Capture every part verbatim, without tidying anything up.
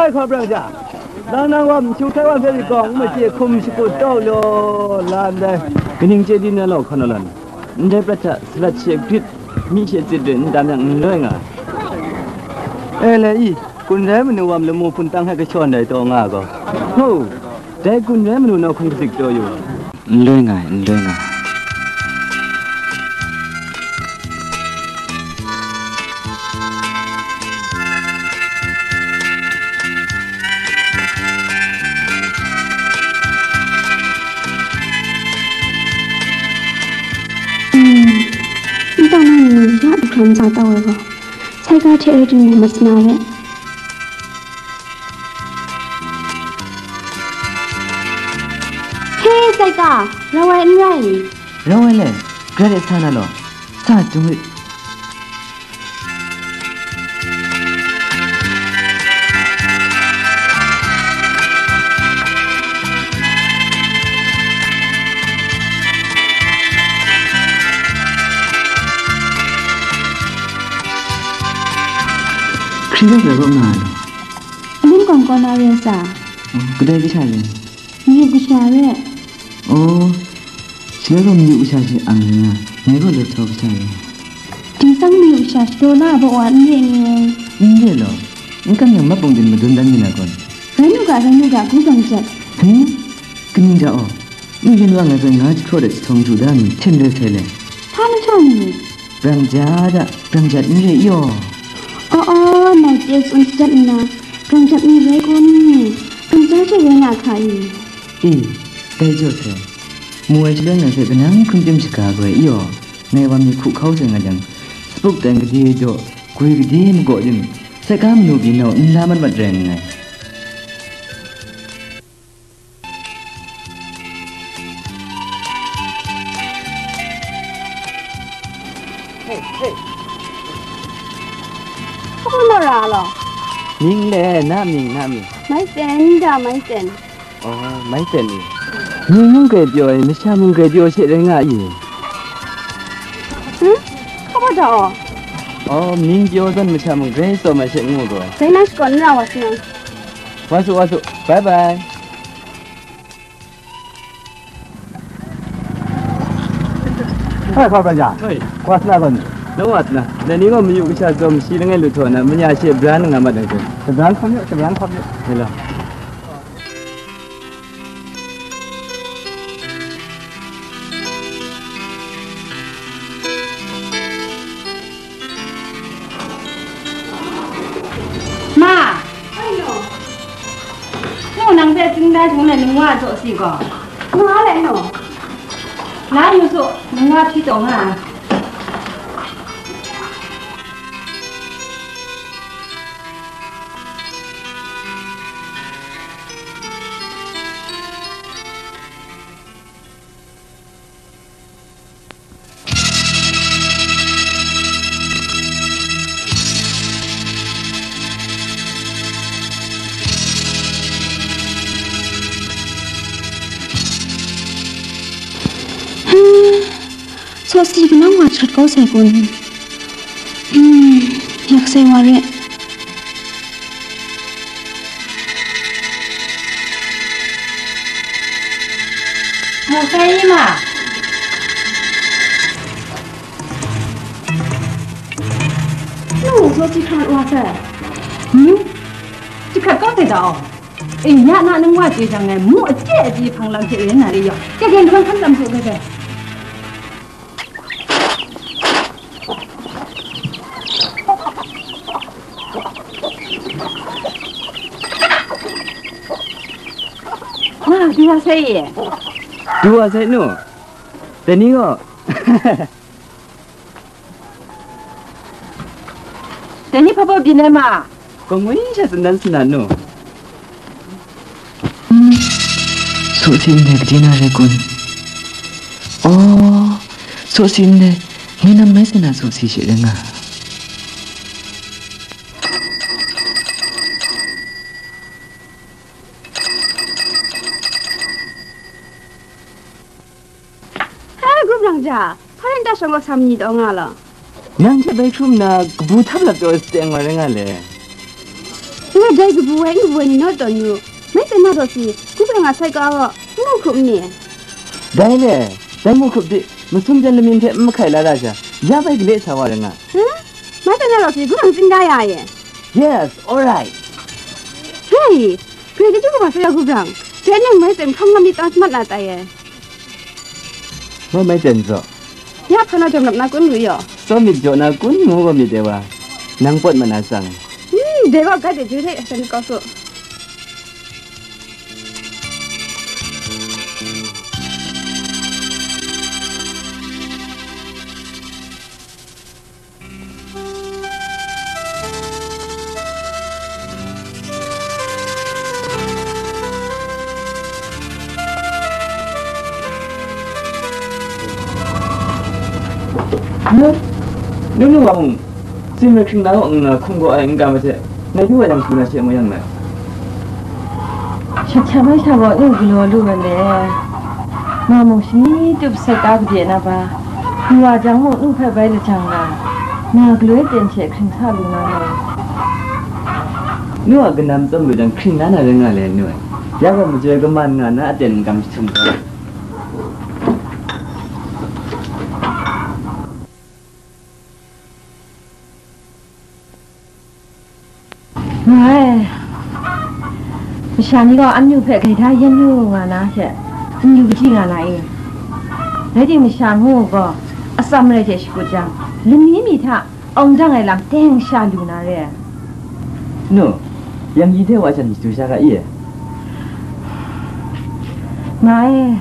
Hkawt brang ja, nang nang wa matu hkrai wa hpe ri gawng n machye hkum shakut taw law, la ndai. Kaning chye di na law hkaw na lan? Ndai prat hta salat she grit, mi she tsit rit n tam yang n loi nga. E le i, kun rai manu wa lamu hpun tang hkrai kashawn dai taw nga gaw. Ho, dai kun rai manu nau hkun kazik taw yu. N loi nga ai, n loi nga ai. N tang nang ni ya du hkra ntsa tau ai gaw, sai ga hte rai timung, masana re. He, sai ga, rau ai n rai ni? Rau ai le, grai de sa na law, sa jung rit. Hkri rawk rai rawk nga ai law? Alim kawng kaw na re sa? Oh, kadai kasha re? Mayu kasha re. Oh, shaloi gaw mayu kasha shi ang re nga, ngai gaw lawt htau kasha re. Ding sang mayu kasha shadaw la ai baw wa n re ni? N re law, n kam yang map bung din madun dan mi na gawn. Rai nu ga, rai nu ga, gu bang jat. He? Kaning ja aw? N yin wa ngai hpe nga jahkraw de jahtawng du da mi hten re sai le? Hpa mahtawng ni? Brang ja da, brang jat n re yaw. Aw, aw, nai chye tsun shajat nna, brang jat ni rai kun ni? Brang ja hte rai nga hka i? E, dai jaw sai. Mu ai shaloi ngai hpe kanang hkrum tim shaga gaw ai yaw. Ngai wa mi hku hkau sai nga jang, sapuk dan gade daw, gwi gade magaw tim, sai ga manu byin nau n la mat mat rai nngai. Hei, hei. Hpa na ra law? Mying le, na mying, na mying? Mai tsen da, mai tsen. Oh, mai tsen ni. Mying mung grai pyaw ai, masha mung grai pyaw she rai nga i? Hmm? Hpa da aw? Oh, mying pyaw zawn masha mung grai tsawm ai she ngu gaw. Dai na shakawn n ra wa si nang. Wa su, wa su. Bye bye. Hai, hpa bran ja. Hoi. Kwa sna gawn. Nang wa sna. Nang ni gaw mayu kasha zawn shi langai lu htaw na, manya she bran nga mat dang hte. Shabran hkawm yu, shabran hkawm yu. Hela. Ma! Ai no. Nu, nang hpe chingdai htung let ningwa jaw si gaw. Nga let no. La yu su, ningwa hpyi taw nga ai. Sawsi kanang wa jahkrat kau sai kun? Hmm, yak sai wa re. Mu sai i ma? Nu, sawsi hkrat wa sai. Hmm? Jahkrat kau sai da aw. E, ya na nang wa chye jang ngai, mu aje aji hpang lam hte ren na re yaw. Kei kei, nang hkan tam su, kei kei. Nga, du wa sai ye. Du wa sai nu. Dai ni gaw. Dai ni hpa baw byin ai ma? Kangwi sha tsun dan suna nu. Sawsi ndai gade na rai kun? Aw, sawsi ndai, ngai nam mai sa na sawsi she rai nga. Hpa grup nang ja, hpa rin ta shawng gaw sa mi taw nga law. Nang hte bai hkrum nna, kabu htap lap taw ai sutdeng wa rai nga le. Ngu Dai kabu ai n kabu ai ni naw tawn yu. Mai tsan na daw si, Gubrang a sai ka gaw, n mu hkrup n ni? Dai le, dai mu hkrup di, masum jan lamyin hte n mahkai la ra sha, ya bai gale sa wa rai nga. Huh? Mai tsan na daw si, Gubrang tsin da ya e. Yes, alright. Grai, grai chyeju kaba sara Gubrang, dai nang mai tsan hkam lam ni tang smat na tai e. Ngai mai tsan zaw. Ya hpa na jawm lap na kun lu yaw. Tsawm myit jaw na kun ngu gaw myit de wa. Nang pawt mat na tsang. Hmm, dai gaw gat de ju hte, dan kau su. Nu, nu, nu wa mung, tsin rai hkring na gaw n nga hkum gaw ai n kam ai hte, ngai du wa yang su na she mu yang na. Shahkyak mai sha gaw nu galaw lu ai le. Ma mung shani tup sat ta kabye na ba, kawa jang mung nu hpe bai lajang nga, na galoi ten hte hkring sa lu na law. Nu a kanam tsawm lu jang hkring na na rai nga le nu ai. Ya gaw majoi kaman nga na aten n kam jahtum ga. Ngai, masha ni gaw amyu hpe gaida yen yu nga na hte, n yu kaji nga na i? Rai timung, masha ngu gaw atsam rai hte shakut jang, lami mi hta awng dang ai lam teng sha lu na re. Nu, yang yi hte wa shan shadu sha ga i? Ngai,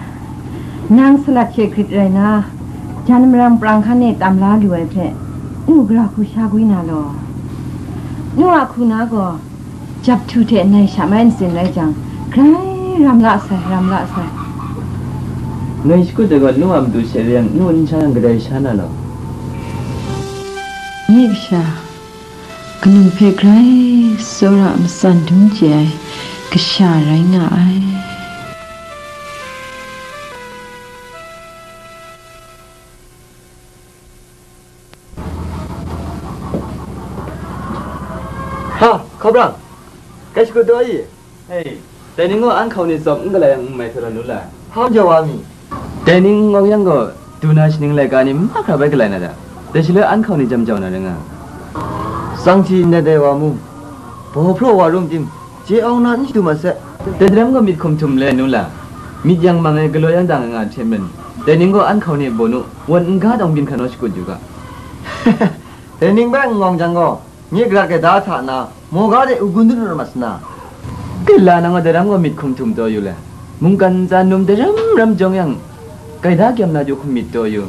nang salat hte grit rai na, jan marang prang hkan e tam la lu ai hpe, nu gara hku sha gwi na law. Nu a hku na gaw, jap htu hte nai sha mai ntsin rai jang, grai ram la sai, ram la sai. Ngai shakut de gaw, nu a matu she reng, nu n sha yang kadai sha na law. Nye kasha, kanu hpe grai tsawra matsan dum chye ai kasha rai nga ai. Ha, Hkawbrang, kai shakut daw i? Hei, dai ning gaw an hkau ni tsawp n galai yang n mai hte rau nu la. Hpa majaw wa mi? Dai ning n gawng yang gaw, du na shaning laika ni mahkra bai galai na da. Dai shaloi an hkau ni jam jau na rai nga. Tsang hti ndai dai wa mung, baw hpraw wa rum tim, chye awng na n shadu mat se. Dai daram gaw myit hkum htum le nu la, myit yang mang ai galaw yang dang ai nga hte maren, dai ning gaw an hkau ni baw nu, wan n ga dawng byin hkan naw shakut yu ga. Dai ning bai n gawng jang gaw, nye garat gaida hta na, maw ga de u gun dun mat sa na. Kila nang gaw daram gaw myit hkum htum taw yu le, mungkan ntsa num daram ram jawng yang, gaida gyam na ju hkum myit taw yu.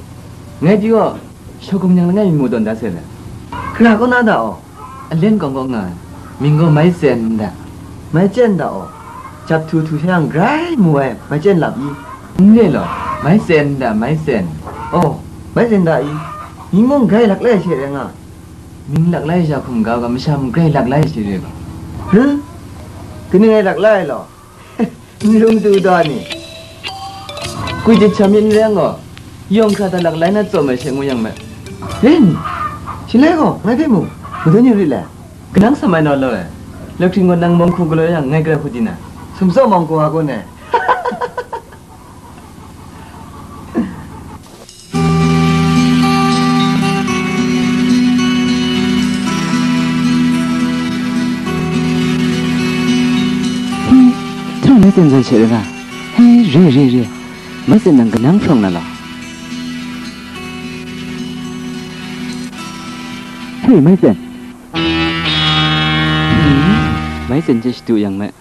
Ngai pyi gaw, shawkung yang langai mi mu tawn da se le. Gara kaw na da aw? Alen kawng kaw nga ai, mying gaw Mai Tsen nda. Mai Tsen nda aw? Jap htu htu sha yang grai mu ai, Mai Tsen lap i? N re law, Mai Tsen nda, Mai Tsen. Aw, Mai Tsen nda i? Mying mung grai lak lai she rai nga. Mying lak lai sha hkum ga ga, masha mung grai lak lai she re ga. Huh? Kaning rai lak lai law? N lung tu da ni? Kwi jahtum myit n re yang gaw, yawng hkra hta lak lai na tsawm ai she ngu yang me. Rin! Shaloi gaw, ngai hpe mung, madun yu rit le. Kanang sa mai naw law e. Lahkring gaw nang mawng hku galaw yang, ngai gara hku di na? Sumsaw mawng hku a kun e. Hei, htung Mai Tsen zawn she rai nga. Hei, re, re, re. Mai Tsen nang kanang hprawng na law? Hei, Mai Tsen. Hmm, Mai Tsen hte shadu yang me.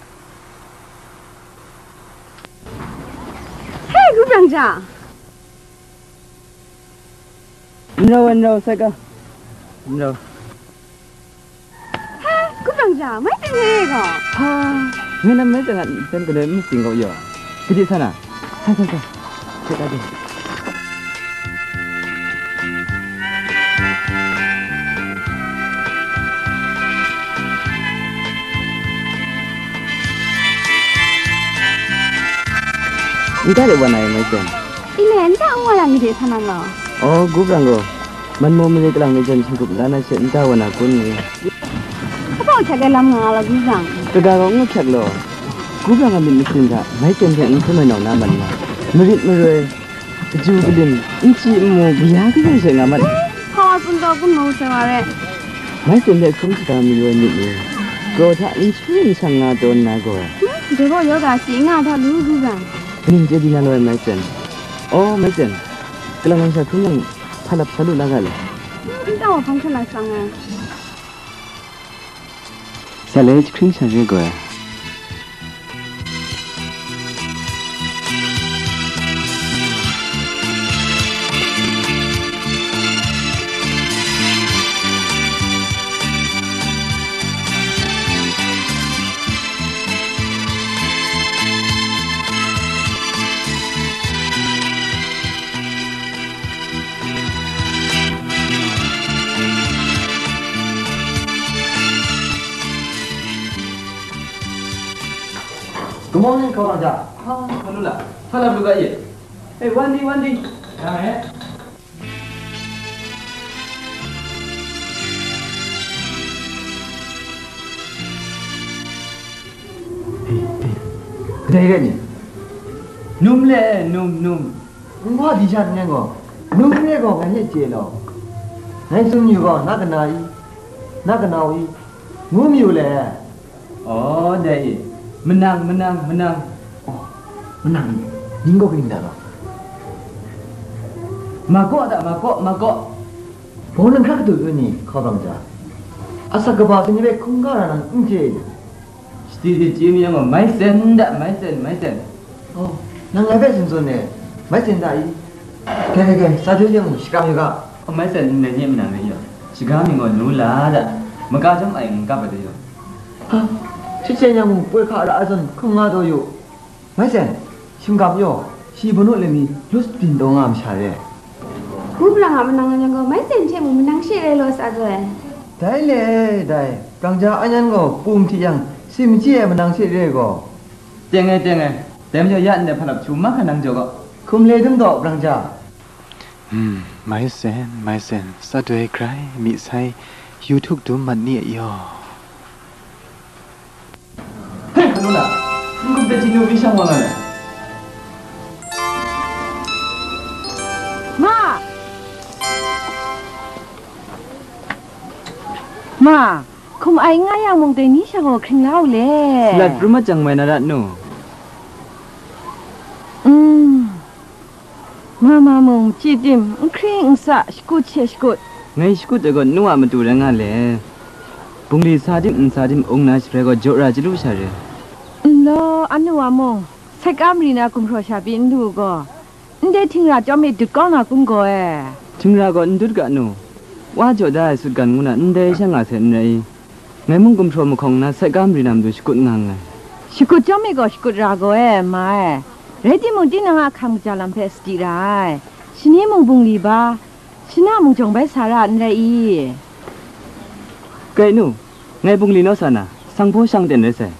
Hei, Gubrang ja. N rau, n rau, sai ka. N rau. Hei, Gubrang ja, Mai Tsen re gaw. Ha, ngai nam Mai Tsen a jan kadai n myit sing gaw yaw. Kaji sa na? Sai, sai, sai. Sai ka de. Nta de wan ai Mai Tsen? Ile, nta n wa yang de sa na law? Oh, Gubrang gaw, man maw mare kalang ni jan htingkup la na she nta wa na kun ni? Kaba hkyak ai lam nga law, Gubrang. Kaga gaw n ahkyak law, Gu Brang a myit masin hta Mai Tsen hte n hkrum ai nau na mat nga, marit maroi, kaju kalim, n chyi n mu, kaya kayawng she nga mat. Hpa wa tsun taw kun maw, Sara re? Mai Tsen hte hkrum shaga mayu ai myit ni, kraw hta n shani n shang nga taw nna gaw. Dai gaw yaw ga si nga hta lu, Gu Brang. Ning chye di na law ai, Mai Tsen. Aw, Mai Tsen, kalang lang sha hkrum yang, hpa lap sa lu la ga le? N taw wa hpang hkra la sang ai. Sa le, jahkring sha re gaw. Good morning, Hkaw Bang Ja. Ah, Hkaw Nula. Hpa lap lu ga ye? Hey, Wendy, Wendy. Ya, eh. Hey, hey. Kadai rai ni? Num le, num, num. Nwa di sha nmen gaw, num re gaw ngai hte chye law. Ngai tsun yu gaw, na kana i, na kana i, ngu mayu le. Aw, dai e. Manang, manang, manang. Oh, manang ni, ning gaw kaning da law? Makaw da, makaw, makaw. Baw nang hkra kadu yu ni, Hkaw Bang Ja? Asak kaba hte ni hpe hkungga ra nang n chye ni? Shadi de chye mi yang gaw, Mai Tsen da, Mai Tsen, Mai Tsen. Oh, nang ngai hpe tsun tsun e, Mai Tsen da i? Kai, kai, kai, sa doi yang shaga mi ga. Oh, Mai Tsen, n rai nye manang rai yaw. Shaga mi gaw Nu La da, maka jawm ai n kap ai de yaw. Ha, shi chyen yang mung poi hka ra ai zawn hkrum nga taw yu. Mai Tsen, shingkam yaw, shi bawnu lami lut byin taw nga masha re. Gu Brang a manang yan gaw, Mai Tsen hte mung manang she rai law sa ai. Dai le, dai, Brang Ja an yan gaw, pum hti yang, si machyi ai manang she re gaw. Teng ai, teng ai, dai majaw ya ndai hpa lap htu mahkra nang jaw gaw. Hkum le dum taw, Brang Ja. Hmm, Mai Tsen, Mai Tsen, sa doi grai mi sai, yu htuk dum mat ni a yaw. Hei, Hkaw Nula, n-gup de hti nu byin shang wa nga le? Ma! Ma, hkum ai n nga yang mung dai ni sha gaw hkring la u le. Salat pru mat jang mai na ra nu? Mm. Mama mung, chyi tim, n hkring n sa, shakut she shakut. Ngai shakut ai gaw nu a matu rai nga le. Bungli sa tim n sa tim ung na sharai gaw jaw ra chyalu sha re. Nlaw, anu a mung, sat ka mari na gumhpraw sha pyi n lu gaw, ndai htingra chyawm e dut kau na kun gaw e. Htingra gaw n dut ga nu, wa jaw da ai sutgan ngu na ndai sha nga sai n rai i? Ngai mung gumhpraw mahkawng na sat ka mari na matu shakut nga nngai. Shakut chyawm e gaw shakut ra gaw e, ma e. Rai timung, tinang a hkam kaja lam hpe sadi ra ai. Shani mung bungli ba, shana mung jawng bai sa ra n rai i? Kai nu, ngai bungli naw sa na, sanghpaw shang ten rai sai.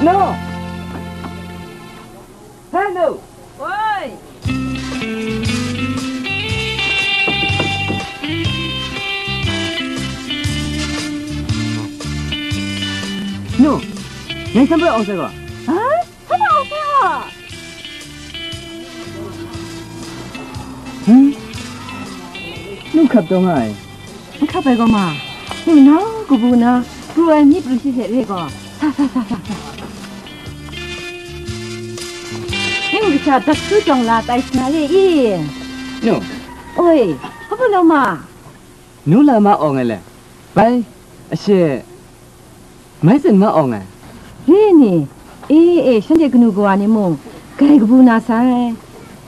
No! Hello! Woi! Nu, ngai samboi awng sai gaw. Ha? Samboi awng sai gaw? Hmm? Nu hkap taw nga ai. N hkap ai gaw ma, hpunau kabu na pru ai myi pru shi hte re gaw, sa, sa, sa, sa, sa. Ning kasha dak su jawng la tai sha re i? Nu. Oi, hpa bu law ma? Nu la ma awng ai le? Bai, ashe, Mai Tsen ma awng ai. Re ni? E, e, shanhte kanu kawa ni mung, grai kabu na sai.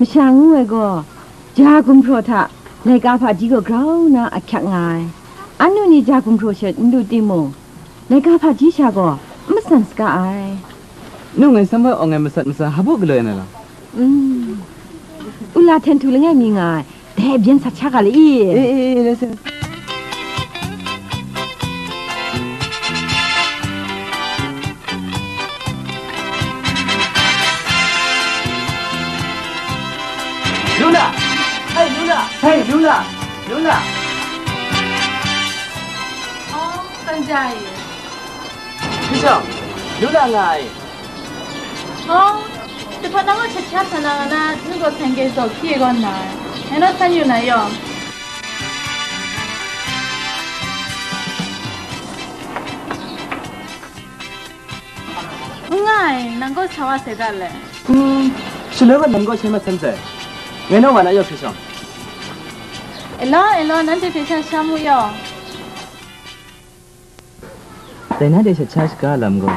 Masha ngu ai gaw, ja gumhpraw hta laika hpaji gaw grau na ahkyak nga ai. Anu ni ja gumhpraw shat n lu timung, laika hpaji sha gaw n matsan saga ai. Nu ngai samboi awng ai masat masa hpa bu galoi ai na lam? Mm. Ula hten htu langai mi nga ai, dai byen sat sha ga le i? E, e, e, le se. Luna! Hey, Luna! Hey, Luna! Luna! Oh, ပန်းကြိုက်ရယ်။ ဒီကြောင့် Luna ငါ့။ Oh, တဖက်တော့ချက်ချာဆန္ဒကန သူ့ကိုဆန်ကဲစော် ဖြစ်ကောင်းနာ။ အဲ့တော့ ဆန်ယူနိုင်ရော။ ငါ့ နံကို ဆာဝါ ဆဲကလဲ။ อืม ရှင်လည်းက နံကို ဆဲမဆဲမဆဲ။ ငယ်တော့မှ နားရောက်ဖြစ်ဆောင်။ အဲ့တော့ အဲ့တော့ နန်းတေဖေဆန်းရှာမှုရော။ တိုင်နားတေချက်ချားစကားလမ်ကို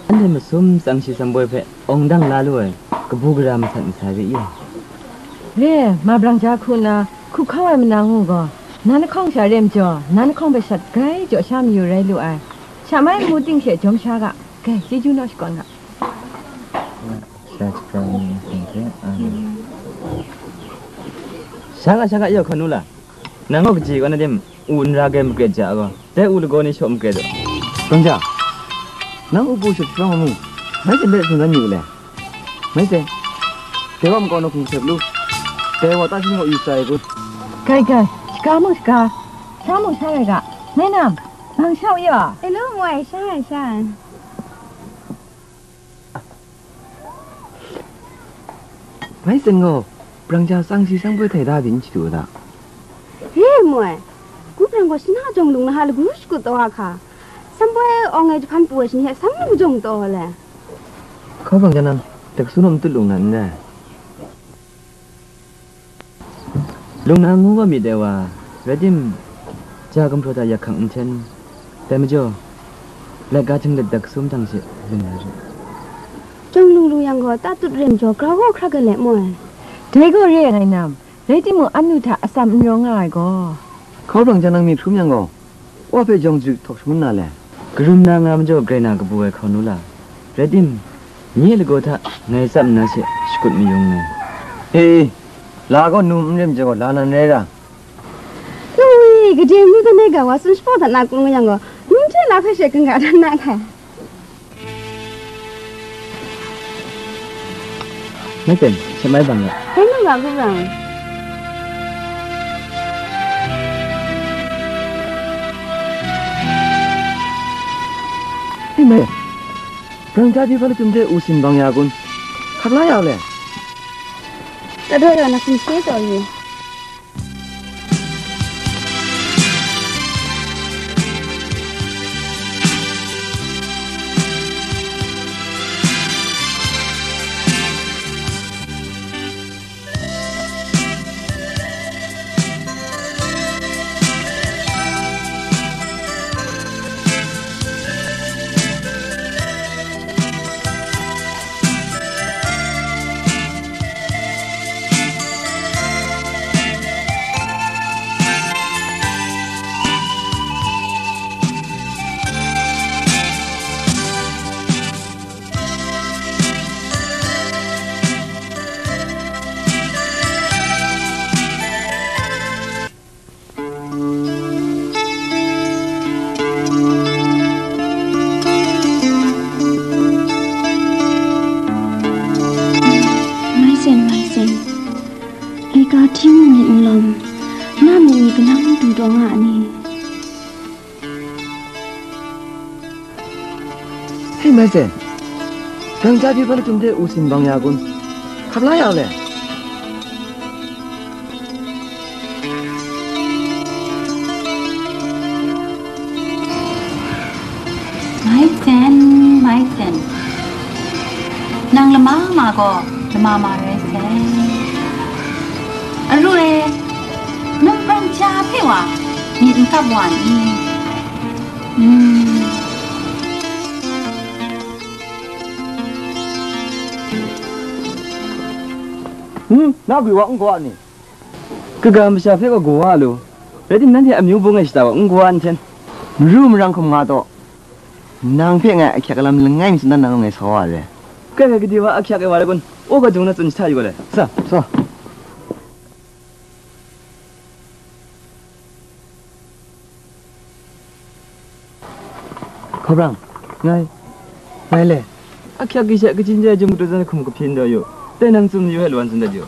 အန်တေမစုံစံရှိစံပွဲဖဲ အောင်တန်းလာလို့ ကဘူးကရာမဆန်မဆန်ရရဲ့။ ရဲ မဘရံချာခုနာ ခုခေါ်ဝဲမနာငူကို နန်းခေါင်ရှာရဲမကျော် နန်းခေါင်ပဲရှတ်ဂိုင်းကြော်ရှာမယူရဲလို့ အာ ရှမမိုးတင့်ရှဲ့ ကြော်မရှာက ကဲ ကျေးဇူးနော် ရှိကောင်းက။ ရှက ရှက ရောက်ခနူးလား။ နံကို ကကြေကော နံတင် အူနရာဂဲမကြဲကြကော တဲအူလကော နံရှော့မကြဲတော့။ တောင်ကြ နံအူပူရှုပ်ရှောင်းမူ မဲစင်ဘဲစုံစမ်းယူလဲ။ မဲစင် တဲဝမကော နခုံဆက်လူ တဲဝတာရှိမော့ယူစာရကို ကဲ ကဲ ရှကမုရှက ရှမုရှရဲက မဲနံ ဘင်ရှော့ရ။ အဲလိုမွဲ ရှရှရှ။ မဲစင်ကို ပရံချာစံရှိစံပွဲထဲဒါဘင်ချီတူဒါ။ ရဲမွဲ ကူပရံကို ရှနာကြုံလုံနဟာလကူရှ်ကူတော့အခါ စံပွဲအောင်ငယ်တဖန်ပူဝဲရှင်ရဲ့ စံမူကြုံတော့လဲ။ ခေါ်ပရံချာနံ တကဆူနမတူလုံနံနဲ။ လူနာငူဝမီတဲဝါ ရဲတင် ကြာကံဖြော်တာ ရခိုင်အထင်တဲမကျော် လက်ကါထင်လက် တကဆုံးတံရှိ ရင်လာရ။ ကျုံလူလူရံကို တတ်တုတ်ရင်ကျော် ကြောက်ခရက်ကလေးမွဲ။ တဲကိုရဲငိုင်နမ် ရဲတင်မူအနုထအစမ်ညောငါကို။ ခေါ်ပရံချာနံမီဖြူးမြန်ကို ဝဖဲကြောင်ကျူထောက်ရှုံးနာလဲ။ ကရုံနာငါမကျော် ဂရနာကပူဝဲခေါ်နူလာ ရဲတင် မီးလကောထ ငါစပ်နာရှိ ရှကုတ်မယုံနဲ့။ အေး လာကော နူမရင်ကြကော လာနံရဲရာ။ လူဝီ ကတိမူတနေကဝါ စွန်စပောတနာကုငယံကို နူထဲလာဖဲရှဲကင်္ဂါတနာခါ။ မတင် ရှမိုင်းပန်က။ ဟဲနူကကုရံ။ ဟဲမဲ ပရံချာဒီဖလတုံတဲ ဦးစင်ဘင်ယာကွန်း ခပ်လာရောက်လဲ။ တတော်ရနခုန်ရှေးတော်ကြီး။ Mai sen, mai sen. Laika hti mu myit n lawm, na myit ni kanang du taw nga a ni? Hei, mai sen, dang ja hpyi hpa latum hte u sin bang ya kun? Hkap la ya le? Mai sen, mai sen. Nang lama ma gaw, lama ma rai sai. Aru e, nang pram ja hpe wa myit n kap wa n ni? Hmm. Hmm, na gwi wa n gaw a ni? Kaga masha hpe gaw gaw wa lu, rai timung, nanhte amyu bung ai shata gaw n gaw wa nhten. Maru marang hkum nga taw, nang hpe ngai ahkyak lam langai mi tsun dan na ngai sa wa ai. Kai, kai, gade wa ahkyak ai wa rai kun? O ga jung na tsun jahta yu ga le. Sa. Sa. Hkawbrang, ngai, ngai le. Ahkyak ki sha kachin jai jum kadu zan hkum kahpyin daw yu. Dai nang tsun yu hpe lawan tsun dat yu.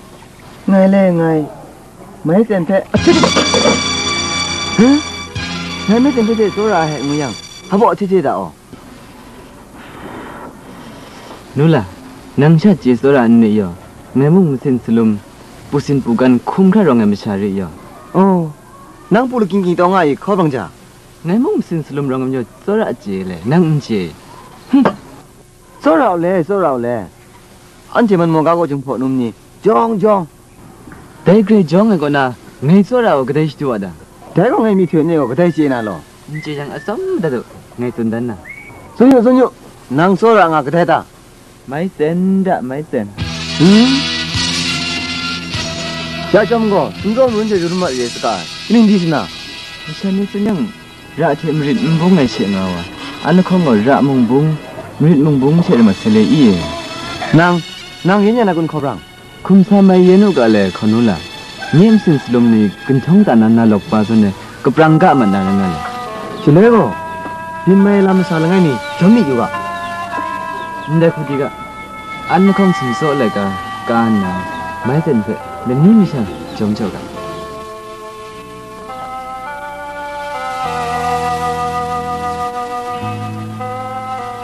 Ngai le, ngai. Mai tsen hpe. Huh? Ngai mai tsen hpe hte tsawra ai hte ngu yang, hpa baw hte hte da aw. Nu la, nang sha chye tsawra n re yaw, ngai mung masin salum, pusin pukan hkum hkra rawng ai masha re yaw. Oh, nang pu lakying kying taw nga i, Hkawbrang ja? Ngai mung masin salum rawng ai majaw, tsawra a chye le, nang n chye. Hum! Tsawra u le, tsawra u le. Anhte man maw ga gaw jinghpaw num ni, jawng jawng. Dai grai jawng ai kaw na, ngai tsawra u kadai shadu wa ta? Dai gaw ngai myihtoi ne gaw kadai chye na law? N chye jang, atsawm madat u, ngai tsun dan na. Tsun yu, tsun yu, nang tsawra nga kadai ta? Mai tsen da, mai tsen. Hmm? Ya chyawm gaw, n zawn run hte run mat re ai saga ai, kaning di sha na? Masha ni tsun yang, ra hte marit n bung ai she nga wa, an lahkawng gaw ra mung bung, marit mung bung she mat sai le i? Nang, nang yen ya na kun, Hkawbrang? Hkum sa mai yen u ga le, hkaw nu la, nye masin salum ni ginhtawng ta na na lawk pa zawn e, kaprang ga mat na rai nga le. Shaloi gaw, byin mai lam masa langai mi jawm myit yu ga. Ndai hku di ga, an lahkawng sumtsaw laika ka nna, mai tsen hpe lani mi sha jawm jaw ga.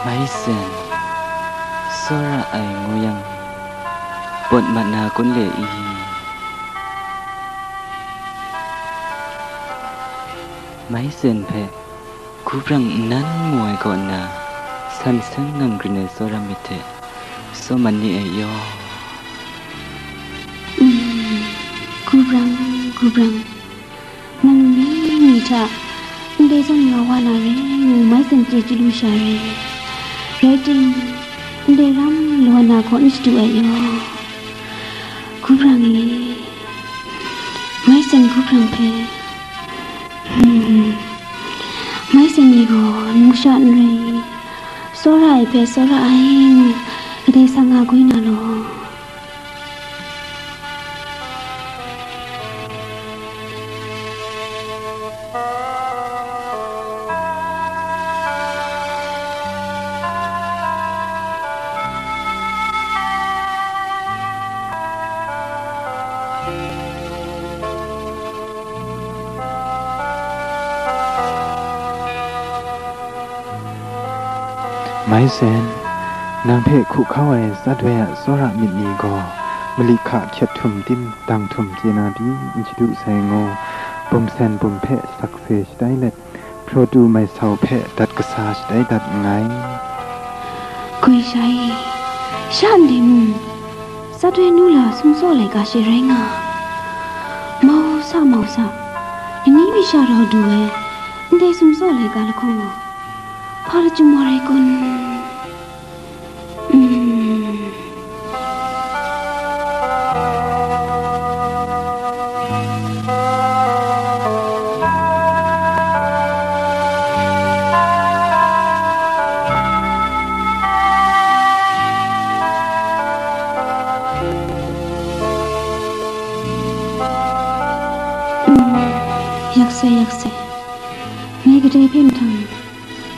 Mai tsen, tsawra ai ngu yang, pawt mat na kun le i? Mai tsen hpe Hkawbrang nnan ngu ai kaw nna, san seng ngang grin ai tsawra myit hte, tsaw man ni ai yaw. Mm, Hkawbrang, Hkawbrang, nang ni ni hta ndai zawn nga wa na re ngu mai tsen chye chyalu sha re. Rai tim, ndai ram lawan na gaw n shadu ai yaw. Hkawbrang e, mai tsen Hkawbrang hpe, hmm, mai tsen ni gaw numsha n rai, tsawra ai hpe tsawra ai ngu, kadai sa nga goi na law. Mai tsen, nang hpe hku hkau ai Sat woi a tsawra myit ni gaw, mali hka hkyet htum tim dang htum chye na pyi n shadu sai ngu, bum sen bum hpe sakse shatai let, hpraw tu mai sau hpe dat kasa shatai dat nngai. Goi sha e, sha ndai mung, Sat woi nu la sumtsaw laika she rai nga, mau sa, mau sa, lani mi sha rau du ai ndai sumtsaw laika lahkawng gaw, hpa lachyum wa rai kun? Mm. Mm, yak sai, yak sai. Ngai kadai hpe mahtang,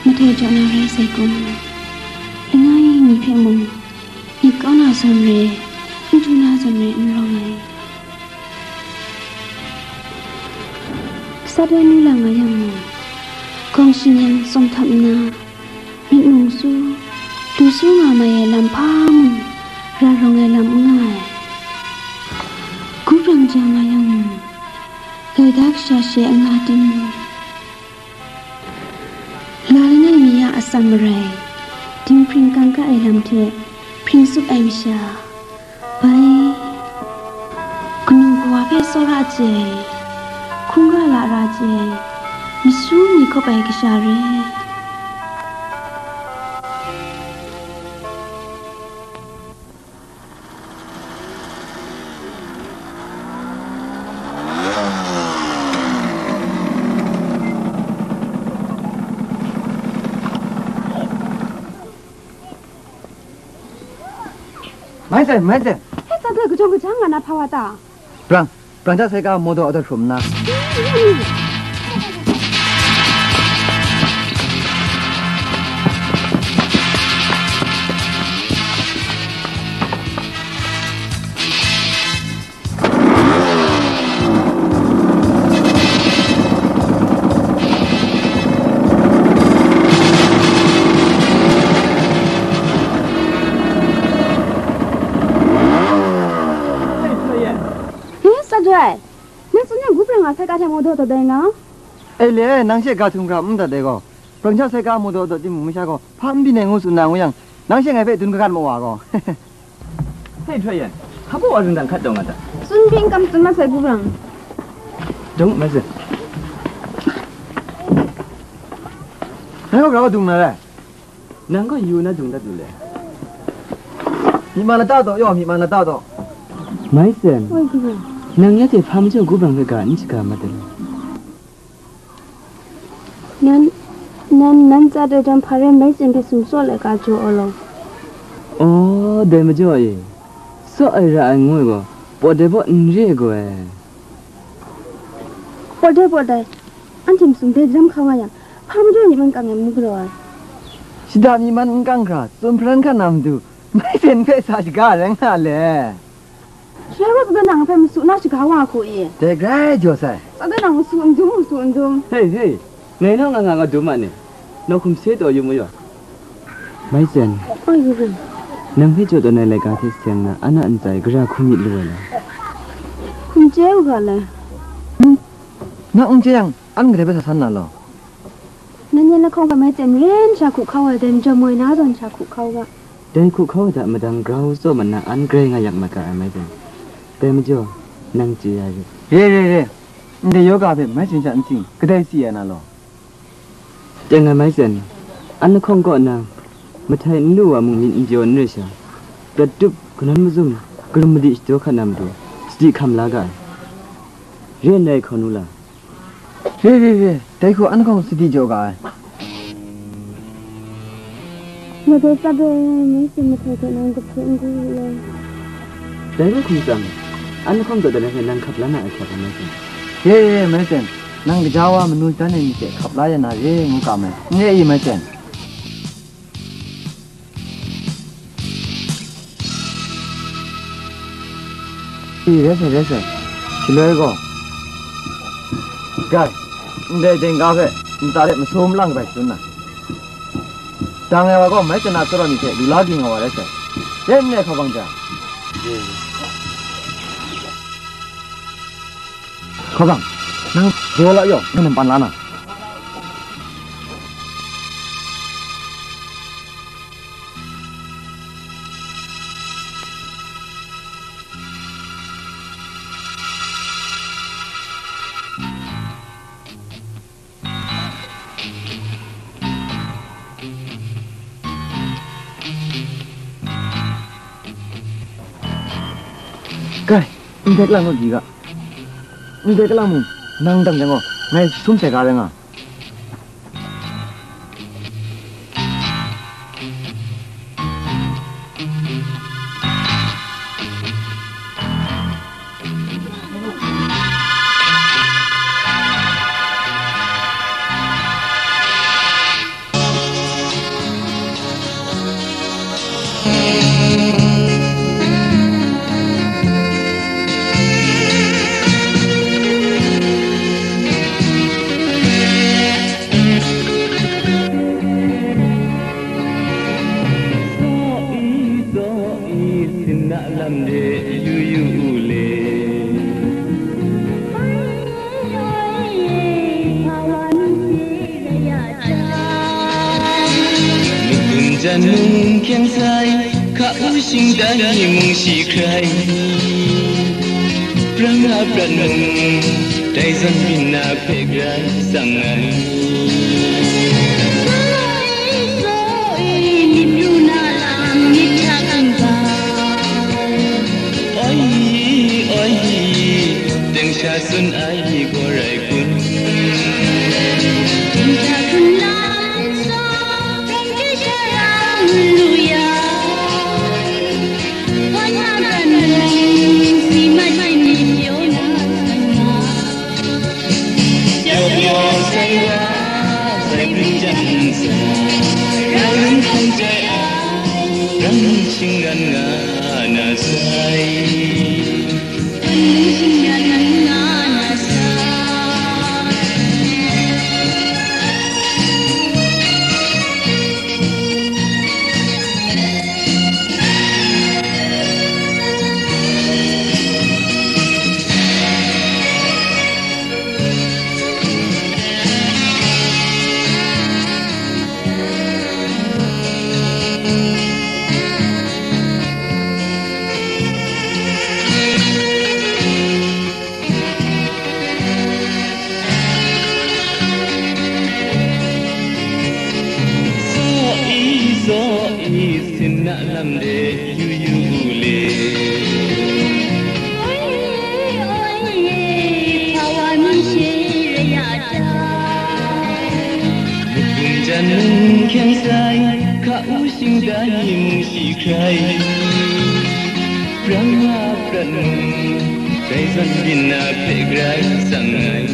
mahtai jaw na rai sai kun? Langai mi hpe mung, myit kau na zawn re, n du na zawn re n rawng ai. Sat woi nu la nga yang mung, gawng shin yang tsawm htap nna, myit mung su, du su nga mai ai lam hpa mung, ra rawng ai lam n nga ai. Hkawbrang ja nga yang mung, gaida kasha she a nga tim? La langai mi a atsam marai, dinghpring kangka ai lam hte hpring tsup ai masha, bai, kanu kawa hpe tsawra chye ai, hkungga lara chye ai, masu mi hkawp ai kasha re. Mai Maizen, Maizen. Hei, sa doi kajawng kajang nga na hpa wa ta? Brang, brang hta sai ka maw daw a daw hkrum nna. Hei, sa doi. Nang tsun yang, gu brang a sai ka hte maw daw taw dai nga? E le, nang she ga htum hkra n dat dai gaw, brang hta sai ka maw daw daw timung masha gaw, hpa n byin ai ngu tsun na ngu yang, nang she ngai hpe dun kagat mawa gaw. Hei, Htuai Yan, hpa baw wa ring dang hkat taw nga ta? Tsun hping kam tsun masai, gu brang. Dum, Maizen. Nang gaw grau dung na rai? Nang gaw yu na dung dat lu le. Myi man lata taw, yaw, myi man lata taw. Maizen, oi, gu brang. Nang ya hte hpa majaw gu brang hpe ga n shaga mat ai? Nan, nan, nan tsa dai jang hpa rai Maizen hpe sumtsaw laika jaw ai law. Aw, dai majaw e, tsaw ai ra ai ngu ai gaw, pawt dai baw n re ai gaw e. Pawt dai, pawt dai, anhte masum dai daram hkau nga yang, hpa majaw myi man kang ai ngu galaw ai. Shada myi man n kang hkra, tsun hparan hkan na matu, Maizen hpe sa shaga rai nga le. Shaloi wa, tsa dai nang hpe masu na shaga wa hku i? Dai grai jaw sai. Tsa dai nang masu n dum, masu n dum. Hei, hei, ngai naw nga nga nga dum ma ni? Nawhkum se taw yu mu yaw. Maizen. Oi, gu brang. Nang hpe jaw tawn ai laika hte seng na, an a ntsa e gara hkum myit lu ai le? Hkum chye u ga le. Hmm? Nang n chye yang, an kadai bai sa san na law? Nan yan lahkawng hpe Maizen maren sha hku hkau ai, dai majaw moi na zawn sha hku hkau ga. Dai hku hkau ai hta madang grau tsaw mat na an grai nga yak mat ga ai, Maizen. Dai majaw, nang chye ya yu. Re, re, re. Ndai yoga hpe Maizen sha n ting, kadai si ai na law? Teng ai, Maizen, an lahkawng kaw na, mahtai n lu wa mung myit n pyaw n re sha, prat tup, kanawn mazum, karum madi shadaw hkat na matu, sadi hkam la ga ai. Re ndai hkaw nu la? Re, re, re, dai hku an lahkawng sadi jaw ga ai. Madai tsap e, Maizen mahtai hte nang kahpye n gu wu law. Dai rai hkum tsang, an lahkawng taw dan ai hpe nang hkap la na ai hkyak ai, Maizen. Re, re, re, Maizen, nang gaja wa manu dan ai myit hte hkap la ya na re ngu kam ai, n re i, Maizen? I, rai sai, rai sai. Shaloi gaw, grai, ndai dingga hpe ntsa de masaw malang bai shangun na, dang ai wa gaw Maizen a tsawra myit hte lu la ging nga wa rai sai. Rai nme hkabang ja. Hkabang, nang daw la yaw, nang nan pan la na. Kai, ndai kalang kaw di ga. Ndai kalang mung, nang dang jang gaw, ngai sum sai ga rai nga. Tsaw i, tsaw i, sin na lam de yu yu u le. Makun jan mung hkyeng sai, hka u shingtan ni mung shi hkrai. Brang a prat mung, dai zawn byin na hpe grai tsang ai. Oi, oi, teng sha tsun ai ni gaw rai kun? Teng sha tsun lam sa, teng sha rau lu ya. Hkrai, brang nga prat mung, dai zawn byin na hpe grai tsang ai.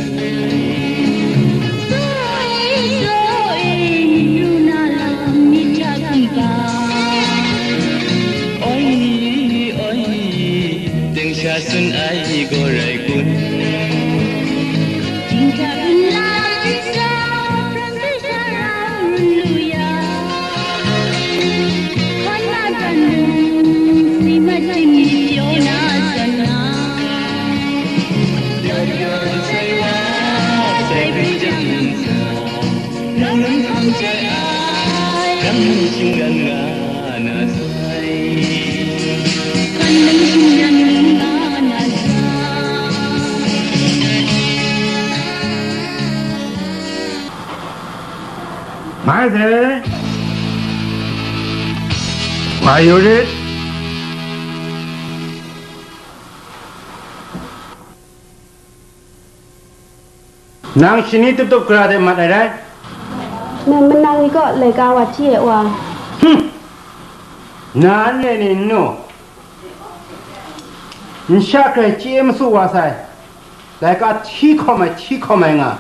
Oi, oi, teng sha tsun ai gaw rai kun. Dinghta lam nsa, pran sai sha rau lu ya. Hkan na hkan mung, si mat tim pyaw na zawn na. Yaw yaw sai wa, sai bring jang sa, nang nang hkam jai ai, nang nang shinggan nga na sai. Hkan nang shinggan nga na sai. Mai se. Wa yu rit. Nang shani tup tup gara de mat ai rai? Nang manang ni kaw laika wa hti e wa. Hum! Na n re ni n nu? N sha hkrai chye masu wa sai. Laika hti hkawm ai, hti hkawm ai nga.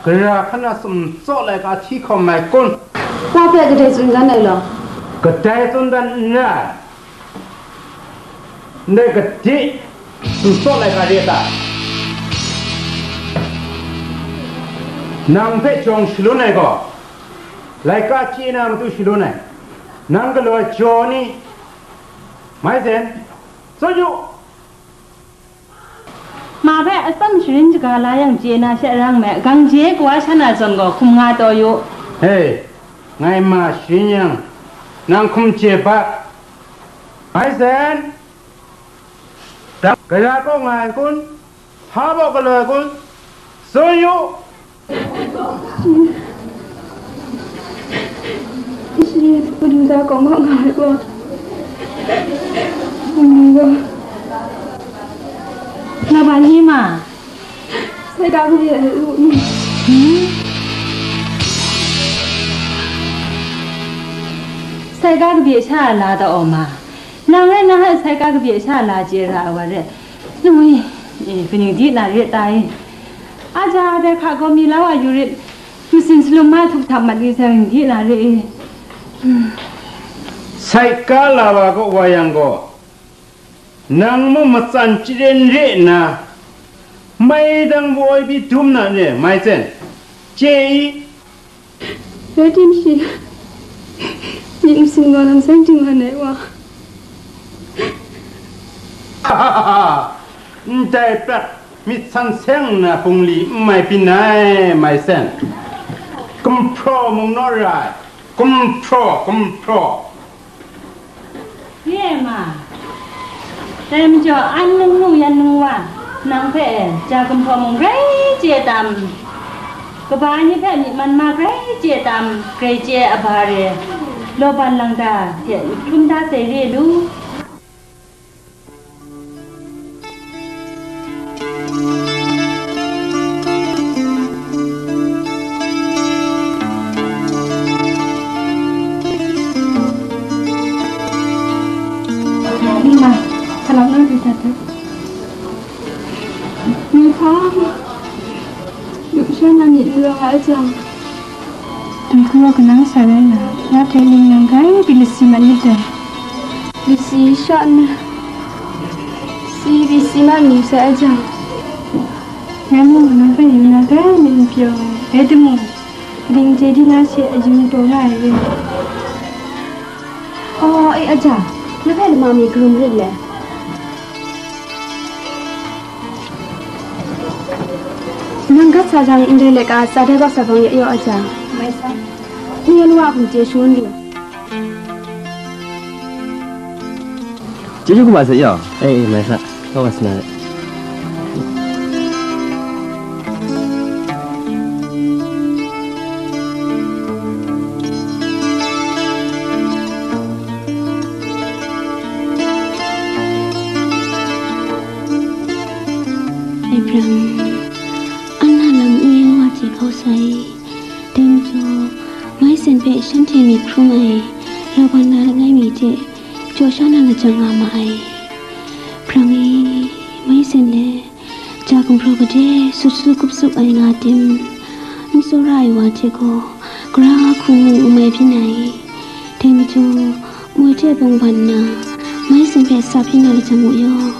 Gara hkan na sumtsaw laika hti hkawm ai kun? Wa hpe kadai tsun dan ai law? Kadai tsun dan n rai. Ndai gade sumtsaw laika re ta? Nang hpe jawng shalun ai gaw, laika chye na matu shalun ai. Nang galaw ai jaw ni? Mai zen, tsun yu. Ma hpe atsam sharin shaga la yang chye na she rang me, gang je kawa sha na zawn gaw hkum nga taw yu. Hei, ngai ma sharin yang, nang hkum chye bat. Mai zen, dang gara kaw nga ai kun? Hpa baw galaw ai kun? Tsun yu. Shi, shi, Madu da kawng kaw nga ai gaw, Madu gaw, nga ba ni ma? Sai ga kabye ai u ni? Hmm? Sai ga kabye sha la da aw ma. Nang rai na, sai ga kabye sha la chye ra ai wa re. Nu e, e, kaning di na re ta e? Aja dai hka gaw mi la wa yu rit. Masin salum ma htup htap mat yu sai, kaning di na re e? Sai ga la wa kaw wa yang gaw, nang mung matsan chyaren re nna, mai dang baw ai pyi dum na re, mai zen, chye i? Rai tim shi, myit masin gaw nang seng ting wa nai wa. Ndai prat myit san seng nna bungli n mai byin ai, mai sen. Gumhpraw mung naw ra ai, gumhpraw, gumhpraw. Ye ma, dai majaw, an nung nu yan nung wa, nang hpe ja gumhpraw mung grai chye tam, kaba ai ni hpe myit man ma grai chye tam, grai chye a ba re, lawban lang da hte hkrum da sai re lu. Ni ma, hpa lam na du dat dat. Ni hpa, yu sha na myit n rawng ai jang, dum hkungwa kanang sa rai na, ya hte ning nang grai pyi lasi mat nit dai. Lasi sha nna, si pyi si mat mi sai a jang, ngai mung nang hpe yu na grai myit n pyaw ai, rai timung, kaning chye di na she a yu taw nga ai re. Aw, e, aja, na hpe lama mi karum rit le? Nang gat sa jang, ndai laika tsa dai bak sa bang ya yaw a jang, mai sa. N yan wa hkum chye shangun lu. Chyeju kaba sa yaw. E, e, mai sa. Kau wa sa na. Abraham, Anna lam n ya wa chye hkau sai, dai majaw, mai sen hpe shanhte myit hkrum ai, Raban na langai mi hte jaw sha na lajang nga ma ai. Hprang e, mai sen le, ja gumhpraw gade sut su kup sup ai nga tim, n tsawra ai wa hte gaw, gara hku mu n mai byin ai. Dai majaw, moi hte bawng ban nna, mai sen hpe sa byin na lajang u yaw.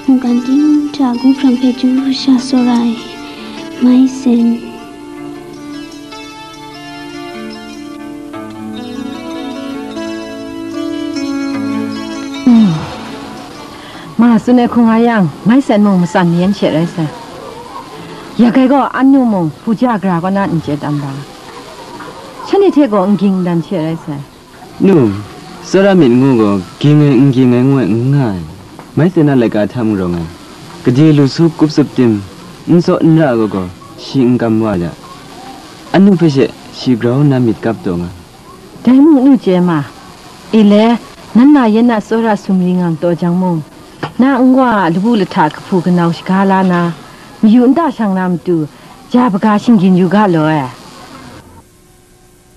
Mungkan ting hta gumhprang hpe chyu sha tsawra ai, mai sen. Ma tsun ai hkung nga yang, mai sen mung matsan mayan she rai sai. Ya kai gaw, annu mung hpuja gara kaw na n chye tam ba, shanhte hte gaw n ging n dan she rai sai. Nu, tsawra myit ngu gaw, ging ai, n ging ai ngu ai, n nga ai. Mai sen a laika hta mung rawng ai. Gade lu su kup sup tim, n tsaw n ra gaw gaw, shi n kam wa ja. Annu hpe she shi grau nna myit kap taw nga. Dai mung nu chye ma. E le, nan na yen na tsawra sumri ngang taw jang mung, na n-ga a labu lahta kahpu kanau shaga la na, mayu nta shang na matu, ja baga shinggyim yu ga law e.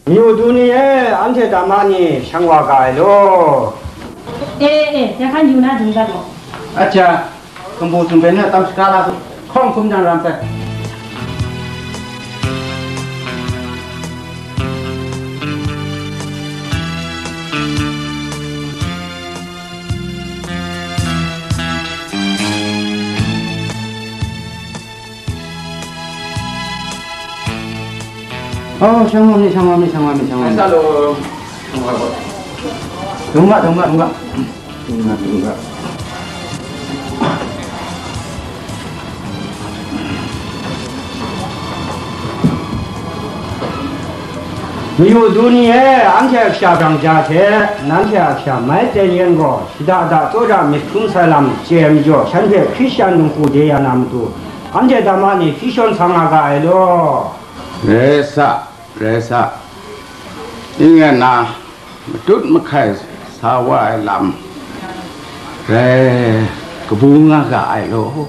Myu du ni e, anhte dama ni shang wa ga ai law. E, e, e, ya hkan yu na dung dat gaw. Aja, hkumbu sumpen na tam shaka la su, hkawng hkum jang ram sai. Oh, shang wa mi, shang wa mi, shang wa mi, shang wa mi. Ai, sa lo. Shang wa lo. Dung ga, dung ga, dung ga. Dung ga, dung ga. Mayu du ni e, anhte a kasha brang ja hte, nanhte a kasha mai ten yen gaw, shada da tsawra myit hkrum sai lam chye ai majaw, shanhte Hkristu lung hku de ya na matu, anhte dama ni hpyi shawn sa nga ga ai law. Rai sa, rai sa. Ning rai nna, matut mahkai sa wa ai lam rai kabu nga ga ai law.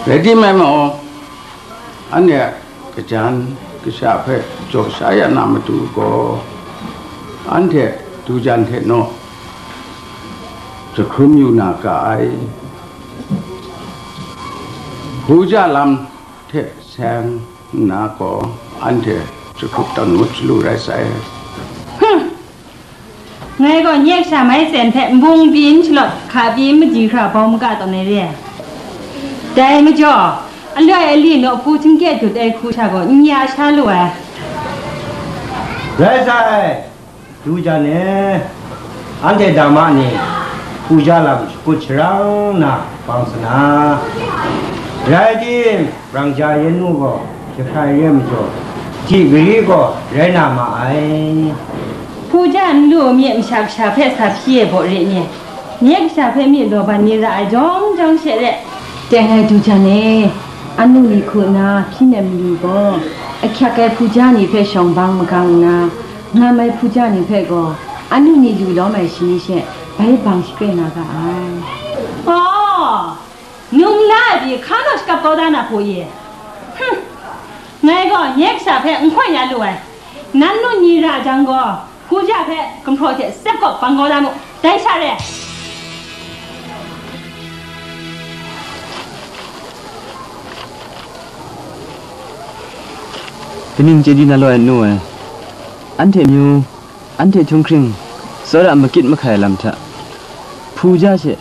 Rai timung, anhte a kajan kasha hpe jaw sha ya na matu gaw, anhte dujan hte naw jahkrum yu na ga ai. Hpuja lam hte seng nna gaw, anhte jahkrup tawn ngut shalu rai sai. Hum! Ngai gaw nye kasha mai sen hpe nbung pyi n shalawt, hka pyi n maji hkra bau maga tawn ai re ai. Dai majaw, aloi ali nawhpu htingkye dut ai hku sha gaw n ya sha lu ai. Rai sai, du jan e, anhte dama ni hpuja lam shakut sharang na bang sa na, rai tim, brang ja yen nu gaw, jahkrai re ai majaw, ji gari gaw rai na ma ai. Hpuja n lu myit masha kasha hpe sa hpyi ai baw re ni? Nye kasha hpe myit law ban ni ra ai jawng jawng she re. Teng ai du jan e, anu ni hku nna hpyi nem malu gaw, ahkyak ai hpuja ni hpe shawng bang magang nna, ngam ai hpuja ni hpe gaw, anu ni lu lawm ai shani she bai bang shakre na ga ai. Aw, num la ai pyi hka naw shakap kau da na hku ye? Hum! Ngai gaw nye kasha hpe n hkawn ya lu ai. Nan nu ni ra jang gaw, hpuja hpe gumhpraw hte sep kawp bang kau da mu, dai sha re. Kaning chye di na law ai nu ai, anhte amyu, anhte htunghkring, tsawra makit mahkai lam hta, hpuja she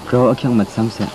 grau ahkyang mat sam sai.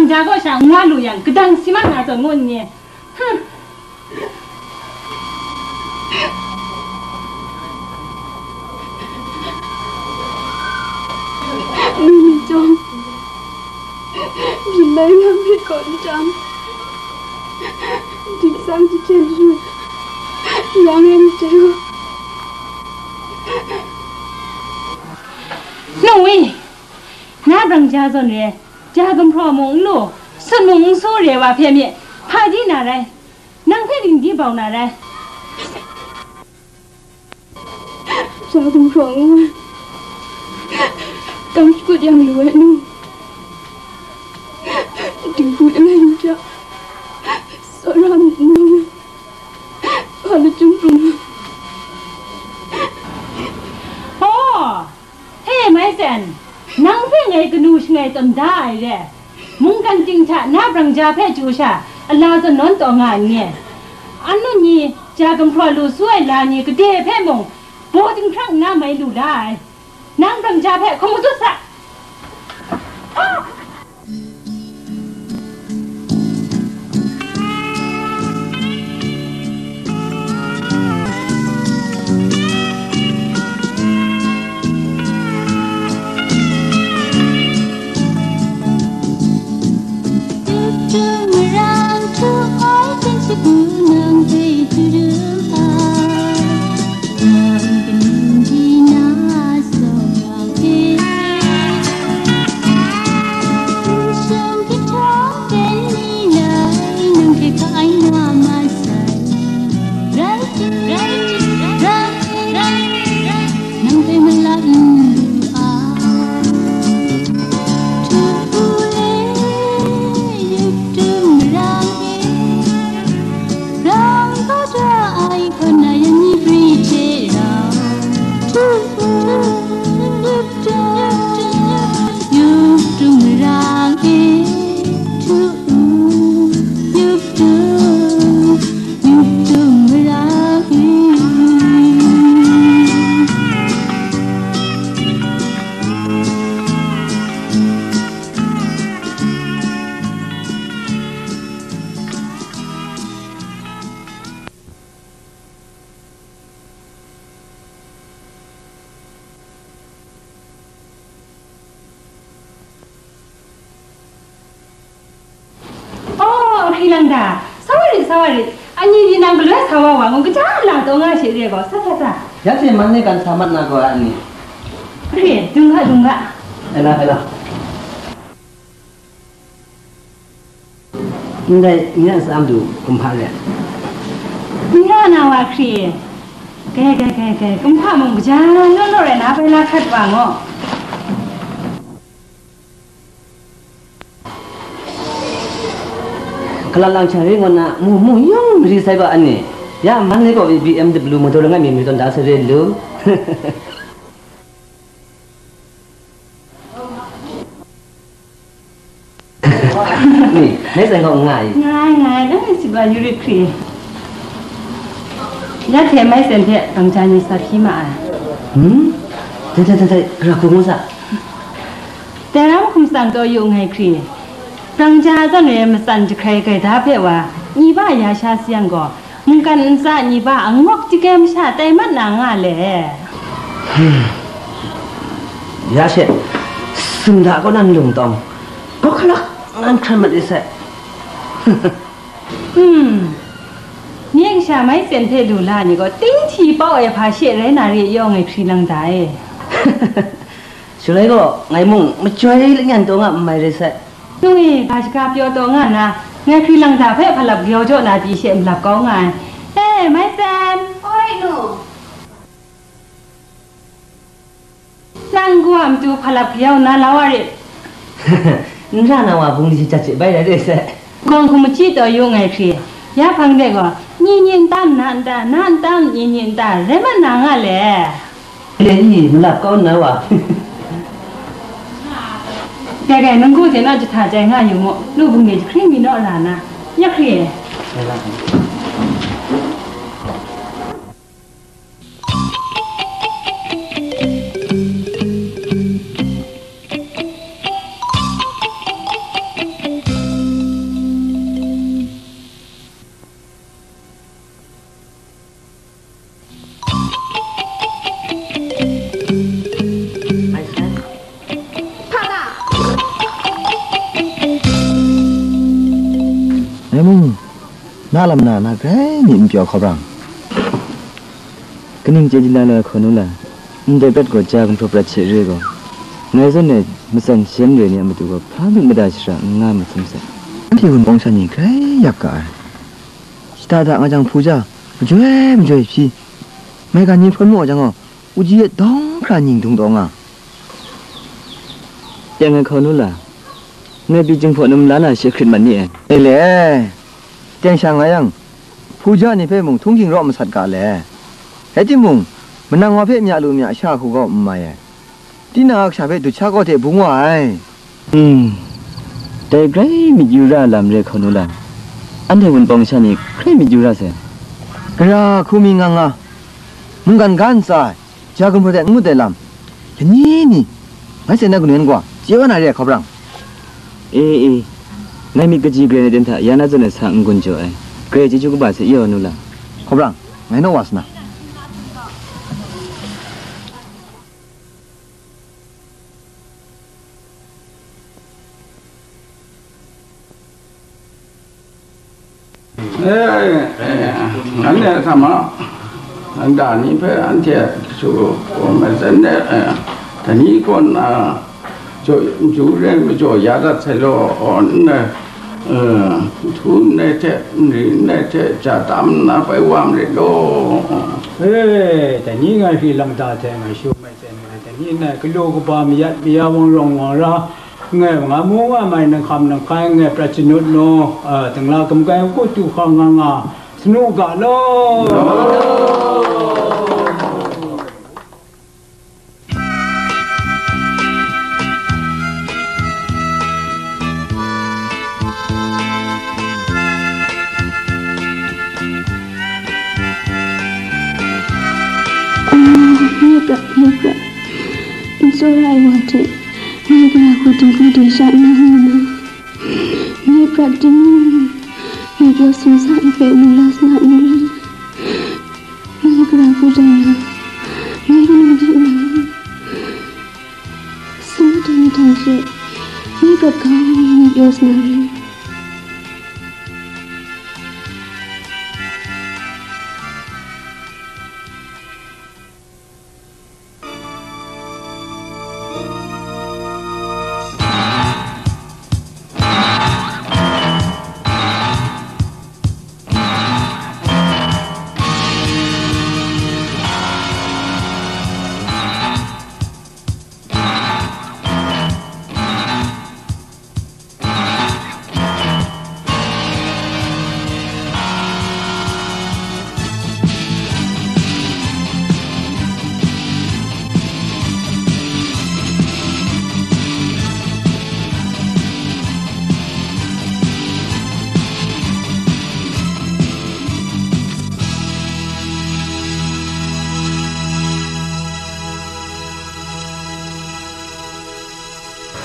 Ja kaw sha n wa lu yang, kadang si mat na zawn ngu n ni? Hum. Nang ni chyawm, byin lai lam rit kaw n tam, ding sang jahten jahten, yang yang jahten. Nungwi, na brang ja zawn re, ja gumhpraw mung n lu, sut mung n su re wa hpe mi, hpa di na rai? Nang hpe dingdi bau na rai? Ja gumhpraw ngu ai, tam shakut yang lu ai nu, dinghku langai mi hta, tsawra myit nang, hpa lachyum pru nang. Oh! He, mai sen, nang hpe ngai kanu shangai tawn da ai re. Mungkan ting hta na brang ja hpe chyu sha, ala zawn nawn taw nga n ni? Annu ni ja gumhpraw lu su ai la ni gade hpe mung, baw dinghkrang nna mai lu la ai. Nang brang ja hpe hkum matut sa. Oh, ahkri lang da. Sa wa rit, sa wa rit. Anyi ni nang galoi sa wa wa ngu, kaja la taw nga she re gaw, sa, sa, sa. Ya hte man e kan sa mat na gaw, anyi. Ahkri, dung ga, dung ga. Ela, ela. Ndai, n ya n sa madu kumhpa re. N ya na wa hkri. Kai, kai, kai, kai, kumhpa mung kaja naw naw rai na bai la hkrat wa ngo. Kalan lang hkyang ring ngu na, mu mu yung mari sai ba, anni. Ya man ni gaw B M W motor langai mi mi tawn da sare lu. Ni, mai sen gaw nga ai. Nga ai, nga ai, dai sit wa yu rit hkri. Ya hte mai sen hte bang ja ni sa hpyi ma ai. Hmm? Dai, dai, dai, dai, gara hku ngu sa. Dai ram hkum tsang taw yu nngai hkri. Bang ja zawn e matsan jahkrai gaida hpe wa, nyi ba ya sha sayang gaw, mungkan ntsa ni ba angawk chyagai masha tai mat na nga le? Hmm. Ya she, sumda kaw nan lung tawng, gawk hkalak nan hkran mat lit sai. Hmm. Nye kasha mai sen hte lu la ni gaw, ting hti pau ai hpa she rai na re yawng ai hkri lang da e. Shaloi gaw, ngai mung majoi lanyan taw nga n mai rai sai. Nung e, ga shaga pyaw taw nga nna, ngai hkri lang da hpe hpalap grau jaw na pyi she malap kau nga ai. E, mai sen! Oi, nu! Nang kawa matu hpalap grau nna la wa rit. N ra na wa bung li shi jat she bai rai re sai. Gawng hkum machyi taw yu nngai hkri, ya hpang de gaw, ni ni nta nna nta, na nta ni ni nta, rai mat na nga le. Re i, malap kau nna wa. Dai rai, nunggu hte naw jahta jai nga yu mu, lu bungli jahkring mi naw ra na, ya hkri e. A lam na na grai myit n pyaw hkawp rang. Kaning chye di na lai hkaw nu la, ndai prat gaw ja gumhpraw prat hte re gaw, ngai zawn e matsan shem re ni a matu gaw hpa myit mada shara n nga masum sai. Anhte Wunpawng sha ni grai yak ga ai. Shada da nga jang hpu ja, majoi majoi hpyi, maigan ni hpawt mu wa jang gaw, uji e dawng hkra nying dung taw nga. Teng ai hkaw nu la, ngai pyi jinghpaw num la na she hkrit mat ni e. E le, teng sha nga yang, hpu ja ni hpe mung htunghking raw masat ga le. Rai timung, manang wa hpe mya lu mya sha hku gaw n mai ai. Tinang a kasha hpe dut sha kaw hte bung wa ai. Hmm, dai grai myit yu ra lam re hkaw nu la, anhte Wunpawng sha ni grai myit yu ra sai. Gara hku mi nga nga, mungkan ga ntsa ai, ja gumhpraw hte n ngut ai lam, lani ni, ngai hte na kanu yan gaw, chye wa na re ai hkawp rang. E, e, ngai myit kaji grai na ten hta, ya na zawn ai sa n-gun jaw ai, grai chyeju kaba hte ya wa nu la. Hkawp rang, ngai naw wa sa na. E, e, anhte hkam a, nda ni hpe anhte su, matsan de, e, dai ni kaw na, jaw, ju re majaw ya dat sai law, ndai, e, nhtu ndai hte, nri ndai hte, ja tam nna bai wa marit law. E, dai ni ngai hpyi lang da hte ngai shum ai. Dai ni nna galaw kaba mayat maya wang rawng wang ra, ngai nga mu nga mai, nanghkam nanghkai ngai prat janut nu, a, dingla gumkai hku du hkang nga nga, sanu ga law. Nye prat, nye prat, n tsawra ai wa hte, nye gara hku dinghku dingsha n na nga na, nye prat dingnu, nye pyaw sumsa ai hpe nu la sa na n rai. Nye gara hku jang na, nye kanau di na, sumtu ni htang she, nye prat ga ni pyaw sa na rai.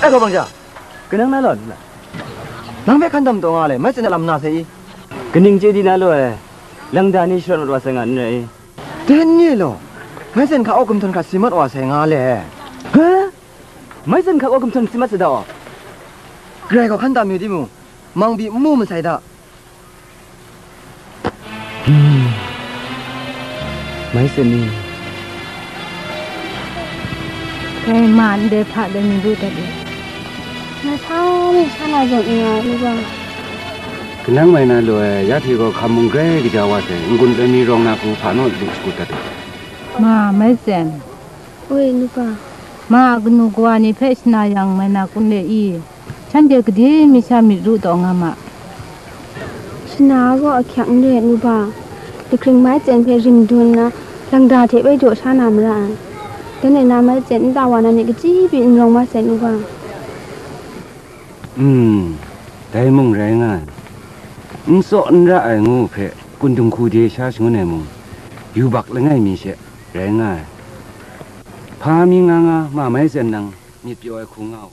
Ai, hkawhpang ja, kanang na law ni la? Nang hpe hkan tam taw nga le, mai tsen a lam na sai i? Kaning chye di na law e, langda ni sharawt mat wa sai nga n rai i? Den nye law, mai tsen hka aw gumhtawn hkra si mat wa sai nga le. He? Mai tsen hka aw gumhtawn si mat sai da aw? Grai gaw hkan tam yu timung, mang pyi n mu masai da. Hmm. Mai tsen ni. Dai ma ndai hpa dai mi lu dat e. Ngai hpa mi sha na zawn n nga ai, Nuba. Kanang mai na lu ai, ya hte gaw hkam mung grai kaja wa sai, n-gun loi mi rawng na hku hpa naw lu shakut dat u. Ma, mai tsen. Oi, Nuba. Ma a kanu kawa ni hpe shana yang mai na kun le i? Shanhte gade mi sha myit ru taw nga ma. Shana gaw ahkyak n re ai, Nuba. Lahkring mai tsen hpe rim dun nna, langda hte bai jaw sha na mara ai. Dan e na mai tsen nta wa na ni kachyi pyi n rawng mat sai, Nuba. Hmm, dai mung rai nga ai. N tsaw n ra ai ngu hpe, kundung hku de sha shangun ai mung, yubak langai mi she rai nga ai. Hpa mi nga nga ma mai tsen nang myit pyaw ai hku nga u.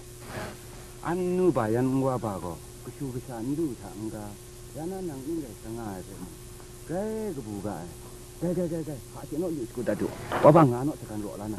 An nu ba yan n wa ba gaw, kashu kasha n du hta n-ga, ya na nang n rai sa nga ai hpe mung, grai kabu ga ai. Gai, gai, gai, gai, hpa hte naw lu shakut dat u. Wa bang nga naw, hta kan raw la na.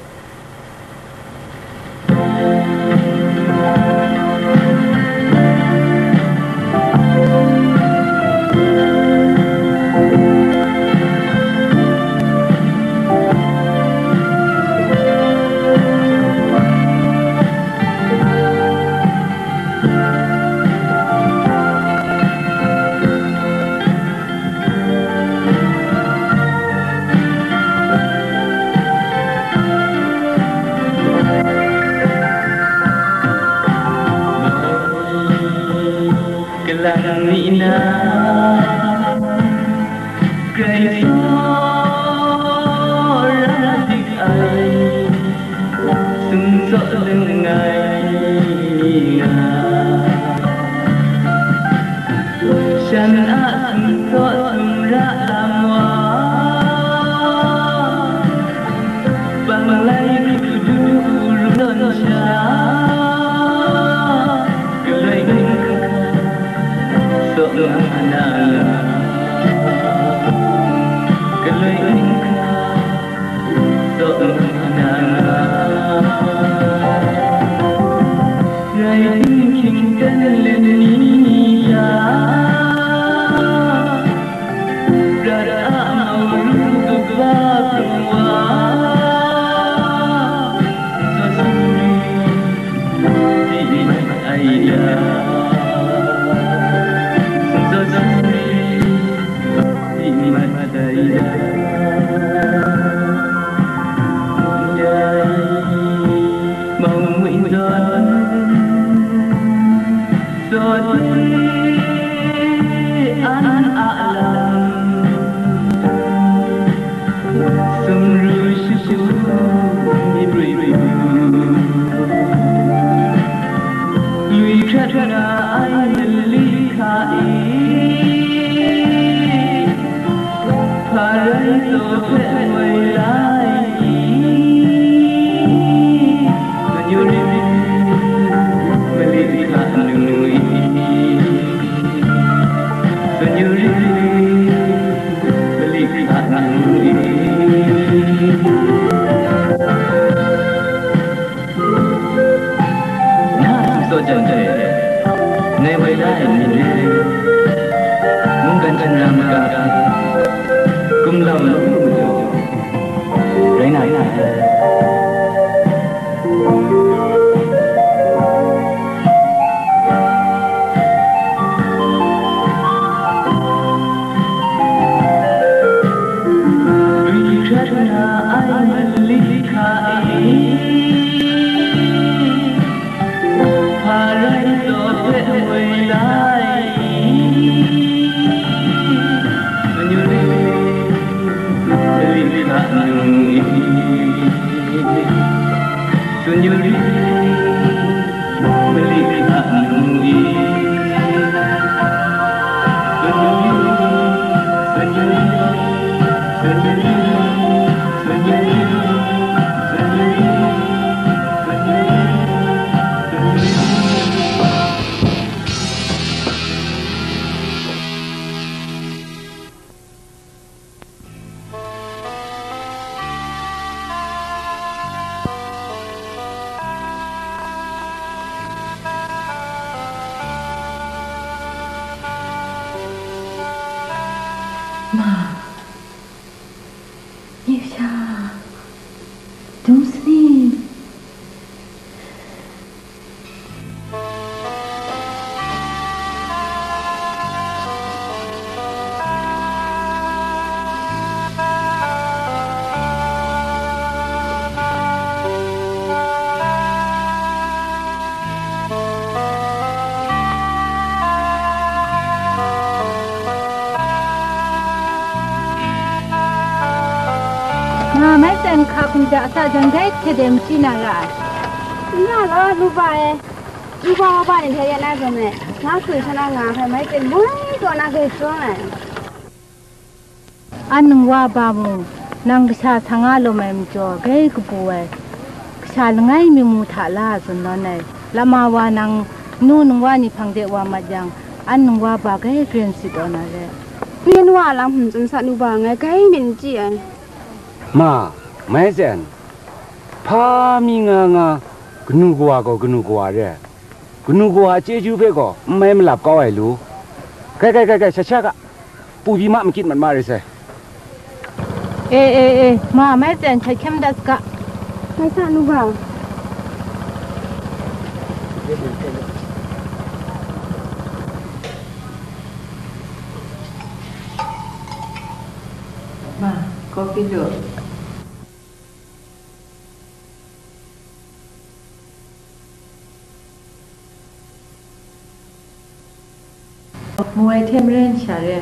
Kalang mi na Grai tsawra dik ai, sumtsaw langai mi nga. Shan a sumtsaw sumra lam wa, bang lai hkru du ru nawn sha, galoi n hkra, tsaw nga na nga, galoi n hkra, tsaw nga na nga. Rai tim hkying ten len ni ni ya, prat a mau ru kaba hkrung wa, tsaw sumri di mat ai ya, tsaw sumri di mat ai ya. Ndai mau mwi zawn, tsaw de an a lam, sumru shagu myit rui pru, lui hkrat nga ai mali hka e, hpa rai taw hpe moi lai i, tsun yu rit, mali hka nu i, tsun yu rit, mali hka nu i. Na a sumtsaw jan hte, ngai woi la ai myit re, mungkan hkinra maga hpe, gumlau lu lu majaw, rai na ra ai. Lui hkrat nga ai mali hka e, hpa rai taw hpe moi lai i, tsun yu rit, mali hka nu i, tsun yu rit, mali hka nu i, tsun yu rit, tsun yu rit, tsun yu rit, tsun yu rit, tsun yu rit, tsun yu rit, tsun yu rit. Ma, nye sha, dum sani? Nga mai tsan hka hkum ja sa jang dai hte de machyi na ra ai. N nga law, Luba e. Luba wa ba ni hte ya na zawn e, nga hkun sa na nga hpe mai tsan moi kaw na gai sawng ai. An ningwa ba mung, nang kasha sa nga lawm ai majaw, gai kabu ai, kasha langai mi mu hta la a zawn nawn ai. Lama wa nang nu ningwa ni hpang de wa mat yang, an ningwa ba gai gren sit taw na re. Yen wa a lam hkum tsun sa nu ba ngai gai myit n chyi ai. Ma, mai tsan, hpa mi nga nga, kanu kawa gaw kanu kawa re ai. Kanu kawa a chyeju hpe gaw n mai malap kau ai lu. Kai, kai, kai, kai, sha sha ga. Pu bi ma makyit mat ma rai sai. E, e, e, ma mai tsan htat hkyem dat saga. Mai sa nu ga. Ma, kopi lu. Mu ai hte maren sha re,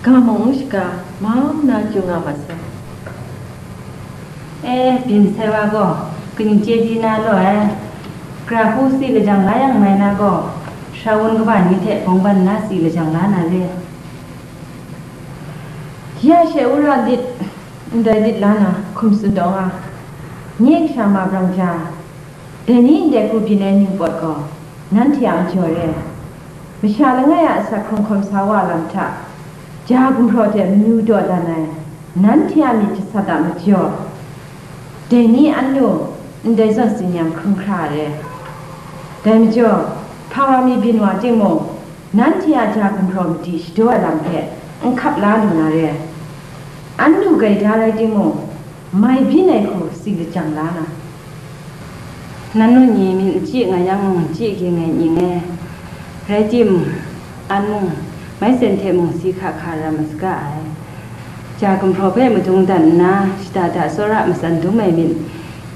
ga mung n shaga, mau nna chyu nga ma sai. E, byin sai wa gaw, kaning chye di na law ai, gara hku si lajang la yang mai na gaw, sara wun kaba ni hte bawng ban nna si lajang la na re. Ya she wora lit, ndai lit la na, hkum tsun taw nga, nye kasha ma brang ja, dai ni ndai hku byin ai ning pawt gaw, nanhte a majaw re ai. Masha langai a asak hkrung hkawm sa wa lam hta, ja gumhpraw hte manu daw dan ai, nanhte a myit jasat a majaw, dai ni annu ndai zawn tsin yang hkrum hkra ai re. Dai majaw, hpa wa mi byin wa timung, nanhte a ja gumhpraw madi shadaw ai lam hpe n hkap la lu na re ai. Annu gaida rai timung, mai byin ai hku si lajang la na. Nannu ni myit n chye nga yang mung, n chye ging ai ning e. Rai tim, an mung, mai sen hte mung si hka hka ram ai saga ai. Ja gumhpraw hpe madung dat nna, shada da tsawra matsan dum ai myit,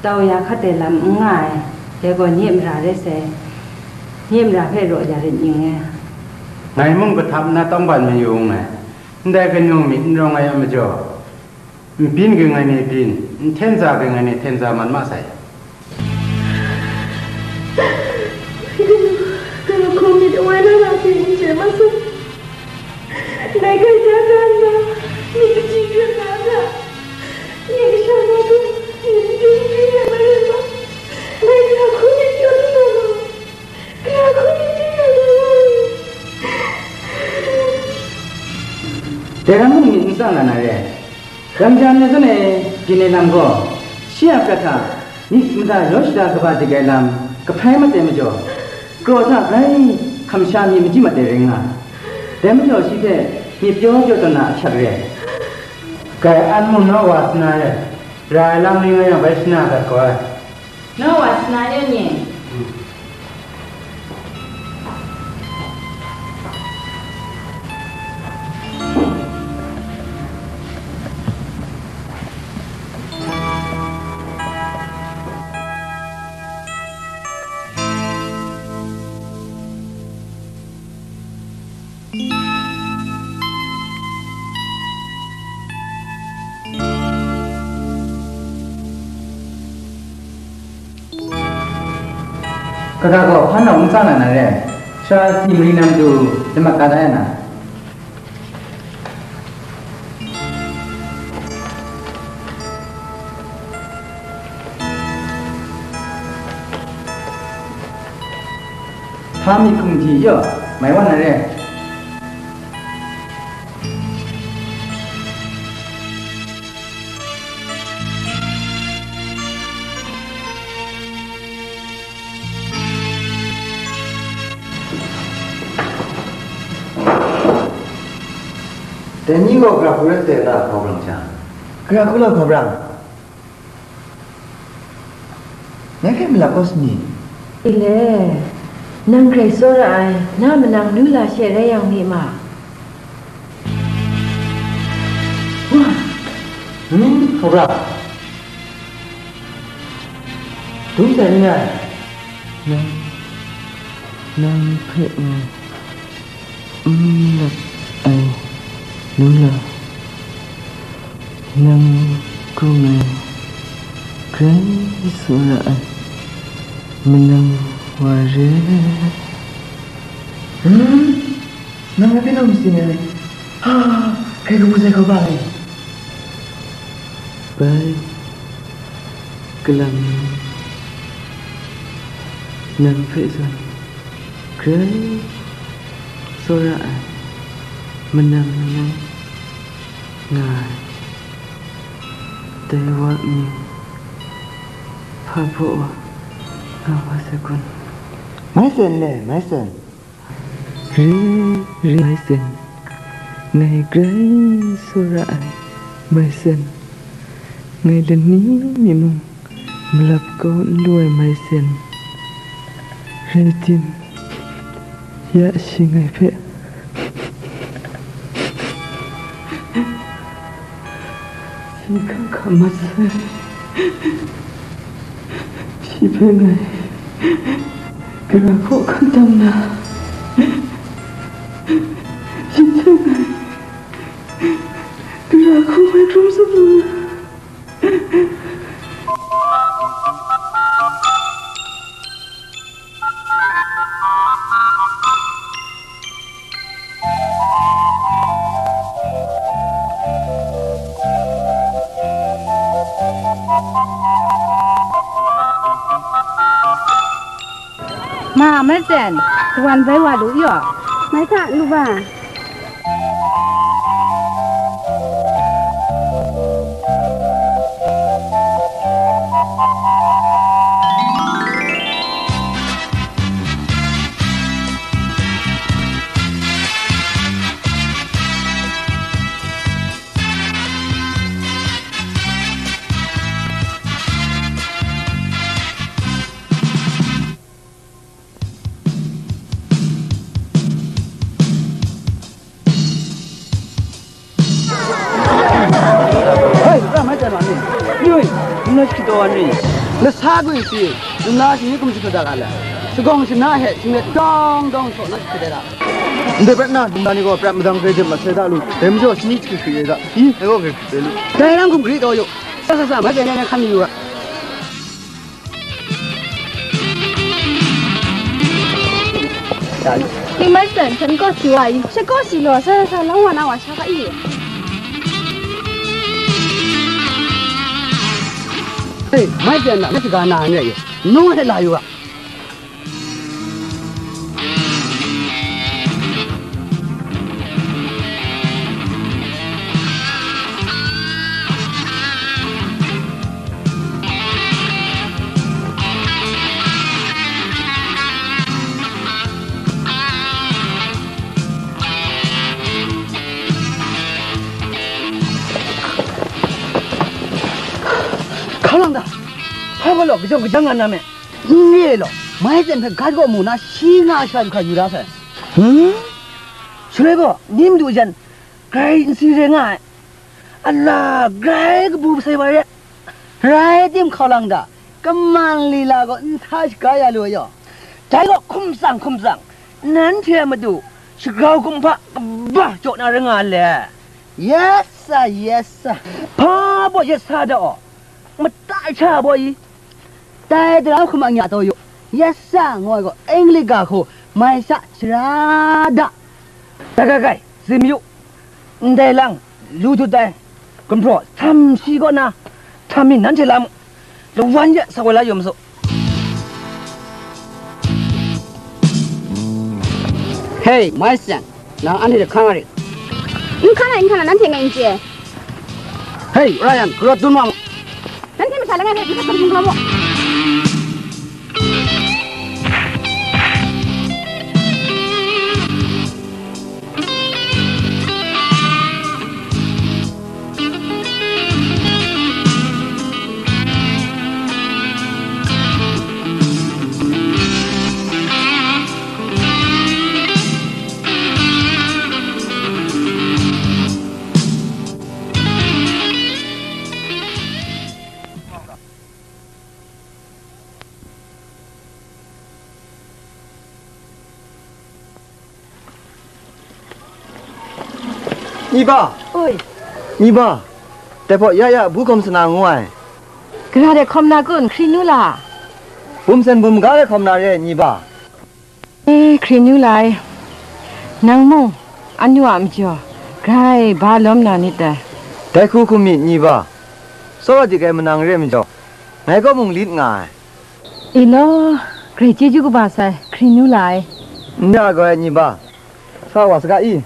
tau ya hkat ai lam n nga ai, dai gaw nye mara rai sai. Nye mara hpe raw ya rit ning e. Ngai mung kahtap nna tawngban mayu nngai. Ndai kanu myit n rawng ai a majaw, nbyin ging ai ni byin, nhten za ging ai ni hten za mat ma sai. Ngai gaw, ngai gaw hkawm myit awai na ra hte n chye ma sai. Dai gaida da nna, myit kaji yu na hta, nye kasha na gaw, myit n byin byin ai marai ma, ngai gara hku myit kyaw lu na law, gara hku myit byin ai marai ma. Dai ram mung myit n tsang na na re ai. Gamja myit zawn e byin ai lam gaw, shi a prat hta myit mada yaw shada kaba dik ai lam kahpai mat ai majaw, kraw hta grai hkam sha myit machyi mat ai rai nga ai. Dai majaw shi hpe myit pyaw pyaw tawn na ahkyak re ai. Kai, an mung naw wa sana re, ra ai lam ning rai yang bai shana dat gaw ai. Naw wa sana yawng ni? Kaga gaw hpa nau n tsang na na re, sara si mari na matu lamat ka da ya na. Hpa myit hkum hti yaw, mai wa na re. Dai ni gaw gara hku rai tse la, hkau brang sha. Gara hku la hkau brang. Ngai hpe malap kau sa ni? Ile, nang grai tsawra ai, na manang nu la she rai yang mi ma? Wa! Hmm, hkau brang. Dum sai n rai. Nang, nang hpe ngai n lat ai, nu la, nang Hkrum ai, grai tsawra ai, manam wa re. Hmm? Nang a byin hawm sin ai, ha, hkrai kabu sai hkau ba ai. Bai, kalang, nang hpe zawn, grai tsawra ai, manam manam nga ai. Dai wa mying hpa baw wa nga wa sai kun? Mai sen le, mai sen. Re, re, mai sen. Ngai grai tsawra ai, mai sen. Ngai lani mi mung malap kau n lu ai, mai sen. Rai tim, ya shi ngai hpe shi hkam hkam mat sai. Shi hpe ngai gara hkaw hkan tam na, shi hpe ngai gara hkaw mai hkrum sat lu na. Ma, mai sen, kawan bai wa lu yaw. Mai sa, lu ba. Hei, ra mai chyan wa ni. Yoi, nna shi kitaw wa ni. La sa gwi si, nna shi ni kum shi kata la la. Shagawng shana he, shinglet dawng dawng shaw na shi kata la. Ndai prat na, nna ni gaw prat madang grai jem mat sai da lu. Dai majaw shi ni hkri hkri ai da. I, ngai gaw grai hkri ai lu. Dai rang kum gri taw yu. Sa sa sa, mai chyan ni hkan yu ra. Ni mai sen, shan kaw si wa i, shan kaw si law, sa sa sa, lang wa na wa sha ka i. Hei, mai sen na, na shiga na ne i, nung he la yu a. Hkang lang da, hpa gaw law, kajawng kajang nga na me. N re law, mai sen hpe gat gaw mu na, shi nga ai sha du hkra yu da sai. Hmm? Shaloi gaw, ni madu jan, grai n si re nga ai. Ala, grai kabu sai wa re. Rai tim hkau lang da, kaman lila gaw n sa shaga ya lu ai yaw. Dai gaw hkum tsang hkum tsang, nanhte a matu shagrau kumhpa kaba jaw na rai nga le. Yes sir, yes sir. Hpa baw yet sa da aw, mata sha baw i, dai daram hkum a nya taw yu, yes sir, ngu ai gaw, English ga hku mai sha shara da. Gai, gai, gai, zim yu. Ndai lang, lu dut ai gumhpraw, htam shi kaw na, htam mi nanhte la mu, lawan ya sa wai la yu ma su. Hei, mai sen, nang anhte hte hkang a rit? N hkang ai, n hkang ai, nanhte ngai n chye ai. Hei, Ryan, karawt dun wa mu. Nanhte masha langai hpe hpyi hkam hkrum hkrum mu. Ni ba? Oi. Ni ba? Dai hpaw ya ya bu hkawm sana ngu ai. Gara de hkawm na kun, hkri nu la. Bum sen bum ga de hkawm na re ai ni ba? E, hkri nu la ai. Nang mung, anu a majaw, grai ba lawm na nit dai. Dai hku hkum mi ni ba? Tsawra dik ai manang re ai majaw, ngai kaw mung lit nga ai. E law, grai chyeju kaba sai, hkri nu la ai. N re ai ni ba? Sa wa saga i.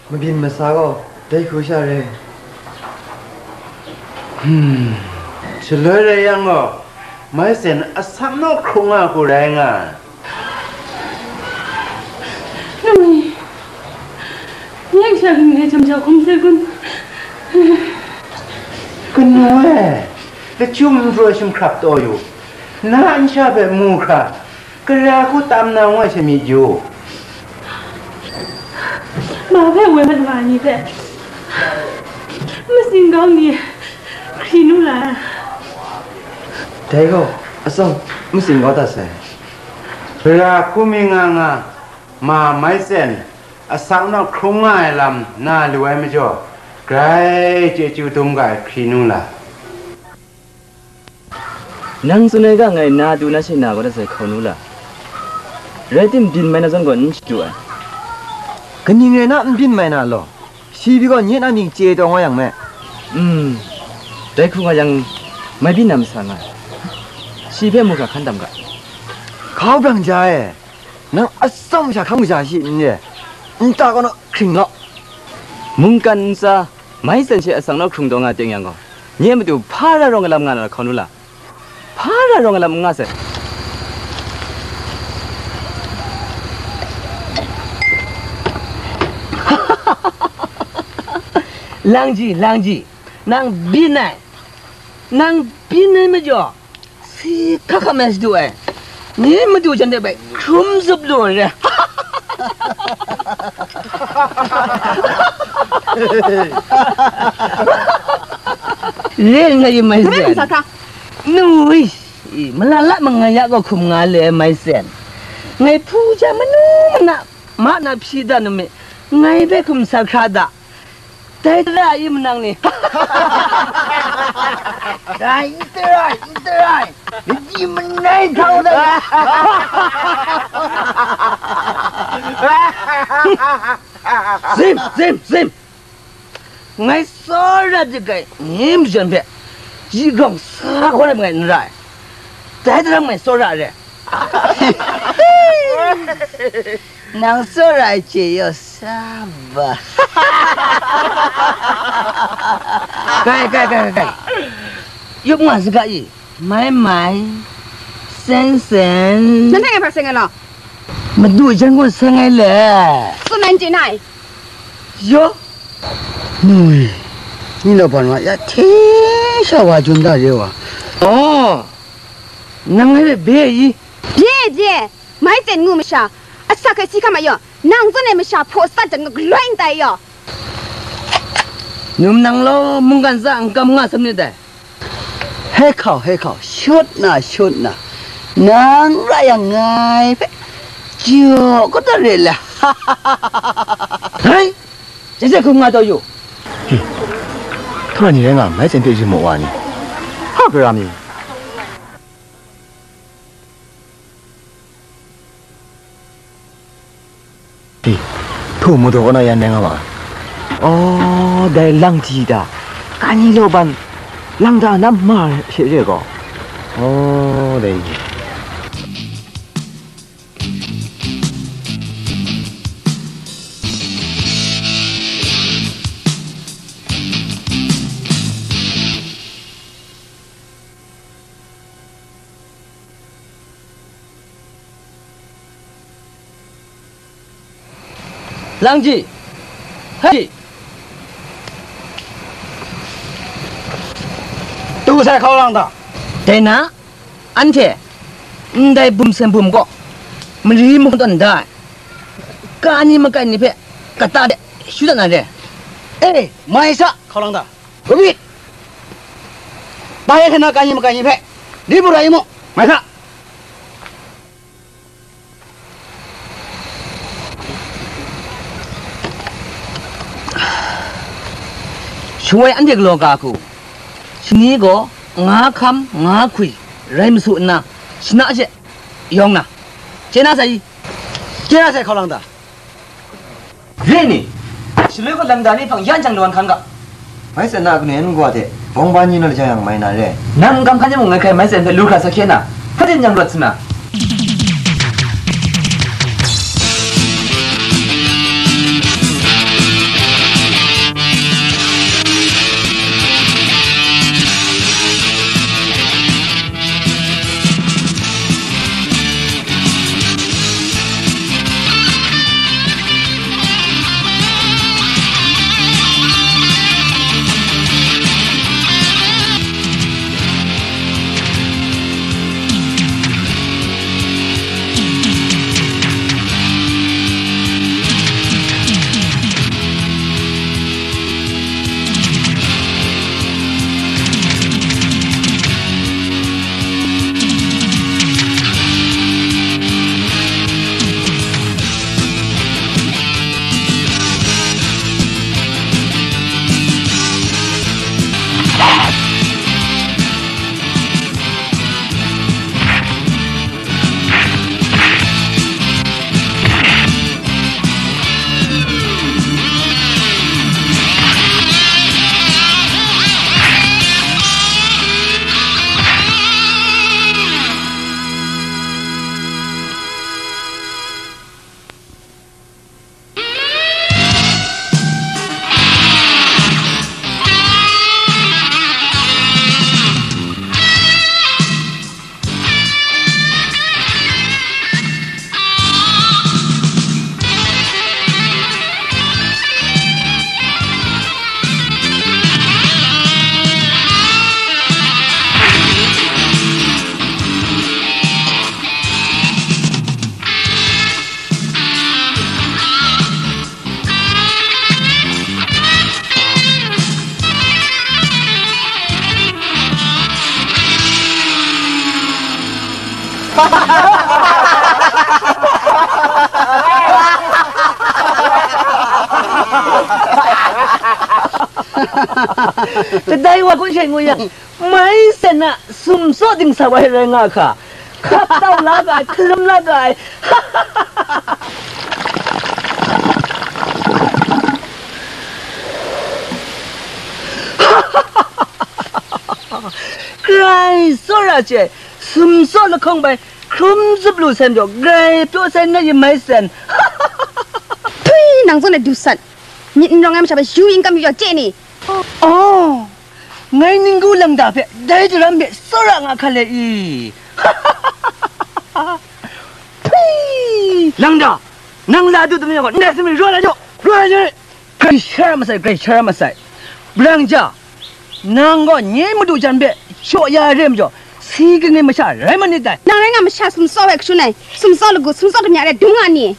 Mabyin masa gaw dai hku sha re. Hmm, shaloi rai yang gaw, mai sen asak naw hkrung nga hku rai nga ai. Nang e, nye sha ning e jam jau hkum sai kun? Kanu e, lachyum n pru ai sumhkrap taw yu, na nsha hpe mu hkra, Gara hku tam na ngu ai sha myit yu. Ma hpe woi mat wa ai ni hpe, masing kau ni hkri nu la ai. Dai gaw, atsawm masing kau dat sai. Gara hku mi nga nga, ma mai sen, asak naw hkrung nga ai lam na lu ai majaw, grai chyeju dum ga ai hkri nu la. Nang tsun ai ga ngai na du na she na kau dat sai hkau nu la. Rai tim, byin mai na zawn gaw n shadu ai. Kaning rai na n byin mai na law? Shi pyi gaw nye na mying chye taw nga yang me. Mm, dai hku nga yang, mai byin na masa nga ai. Shi hpe mu hkra hkan tam ga. Hkau brang ja e. Nang atsawm masha hkang masha shi n re? Nta kaw naw hkring law. Mungkan ntsa, mai sen she asak naw hkrung taw nga teng yang gaw, nye matu hpa ra rawng ai lam nga na hkau nu la? Hpa ra rawng ai lam n nga sai. Lang ji, lang ji, nang byin ai, nang byin ai majaw, si hka hka mai shadu ai, nye matu jan de bai hkrum zup lu ai re. Re nga yu mai. Ngai sen. Sa hkra. Nu, i, i, malala mangai ya gaw hkum nga le ai mai sen. Ngai hpu ja manu mana, ma na hpyi da nu me, ngai hpe hkum sa hkra da. Dai tara i manang ni. Dai n tarai, n tarai. Nji manai htau da. Zim, zim, zim. Ngai tsawra dik ai, nye majan hpe yi gawng sa hkawm ai n rai. Dai daram ngai tsawra re. Nang tsawra ai hte yaw sa ba. Kai, kai, kai, kai, kai. Yup nga saga i, mai mai, sen sen. Nanhte ngai hpa seng ai law? Madu jan gaw seng ai le. Tsun ai n chye na i? Yaw. Nui, ni law ban wa ya hte sha wa jun da re wa. Oh, nang ngai hpe bye i? Bye, bye. Mai tsen ngu masha, asak hkai si hkam ai yaw, nang zawn ai masha hpaw sat jan nga galoi n tai yaw. Num nang law, mungkan tsa n kam nga sam nit dai. He hkau, he hkau, shut na, shut na. Nang ra yang ngai hpe jaw kau dat re la. Hai, jai sai hkum nga taw yu. Hi, hta ni rai nga, mai sen hte yu mu wa ni. Ha, gara mi. Hti, htu mu daw kaw na yan rai nga ma ai. Aw, dai lang di da, kani law ban, lang da na ma she re gaw. Aw, dai. Lang ji, hai ji. Tu sai hkau lang ta. Dai na, anhte, ndai bum sen bum gaw, mari mahkawng tawn da ai, kani makai ni hpe kata de shu dat na re. E, mai sa, hkau lang ta. Gabit! Bai hkana kani makai ni hpe, li bu rai mu, mai sa. Shawoi anhte galaw ga hku, shani gaw nga hkam, nga hkwi rai masu nna, shana she yawng na, chye na sai, chye na sai hkau lang ta. Re ni, shaloi gaw lam da ni hpang yan jang lawan hkan ga. Mai sen na kanu yan kawa hte bawng ba ni naw lajang yang mai na re. Nang n kam hkan yang mung ngai hkrai mai sen hpe lu hkra sa hkye na, hpa jen yang rawt sa na. Kadai wa kun shai ngu yang, mai sen a sumsaw dingsa wa rai nga hka, hkap tau la ga ai, hkalum la ga ai. Grai tsawra chye, sumsaw lahkawng bai hkrum zup lu sai majaw, grai pyaw sai na yin mai sen. Thui, nang zawn e du sat. Myit n rawng ai masha hpe yu yin kam yu yaw chye ni? Oh, ngai ninggu lang da hpe dai daram hpe tsawra nga hkale i? Hpyi! Lang da, nang la du tamyang gaw, ndai sumri raw la jaw, raw la jaw. Grai shara masai, grai shara masai. Brang ja, nang gaw nye madu jan hpe shaw ya re majaw, si kangin masha rai manit dai. Nang rai nga masha sumsaw hpe kashun ai, sumsaw lagu, sumsaw damya re dum nga ni?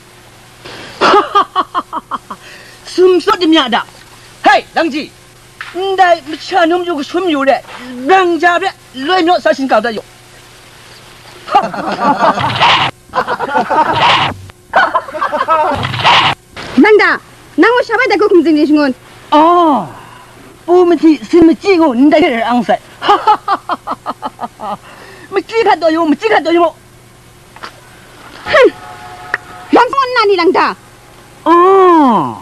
Sumsaw damya da. Hei, lang ji, ndai masha num yu kashun yu re, brang ja hpe loi maw sa shinggau dat yu. Landa, nang wa sha bai dai hku hkum zing di shangun. Oh, pu machyi, sin machyi ngu ndai hte ra ang sai. Machyi hkat taw yu, machyi hkat taw yu. Hmm. Lam sung na ni lang da. Oh.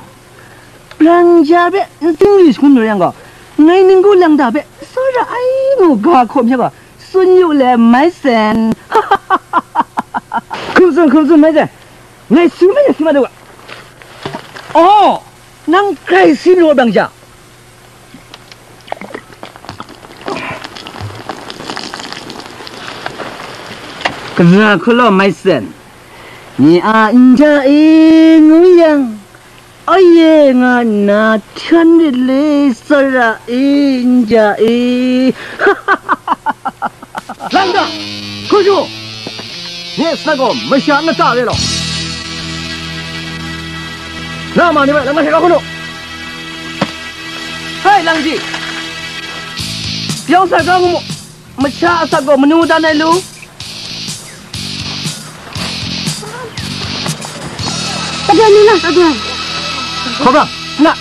Rang ja hpe n sing ri shangun lu yang gaw, ngai ninggu lang da hpe tsawra ai ngu ga hkawm sha gaw, tsun yu le, mai sen. Hkum tsun, hkum tsun, mai sen. Ngai si mai si ma du ga. Oh, nang grai si lu bang ja. Kaza hku law mai sen, nye a nja e ngu yang, aye nga nna htan rit le, tsara e nja e. Lang da! Hku shu! Nye sa gaw masha nta re law. Na ma ni bai, lang na hkra hkru. Hai, lang ji! Pyawng sa kau mu, masha asak gaw manu dan ai lu? Ade ni na, ade. Kobra, na.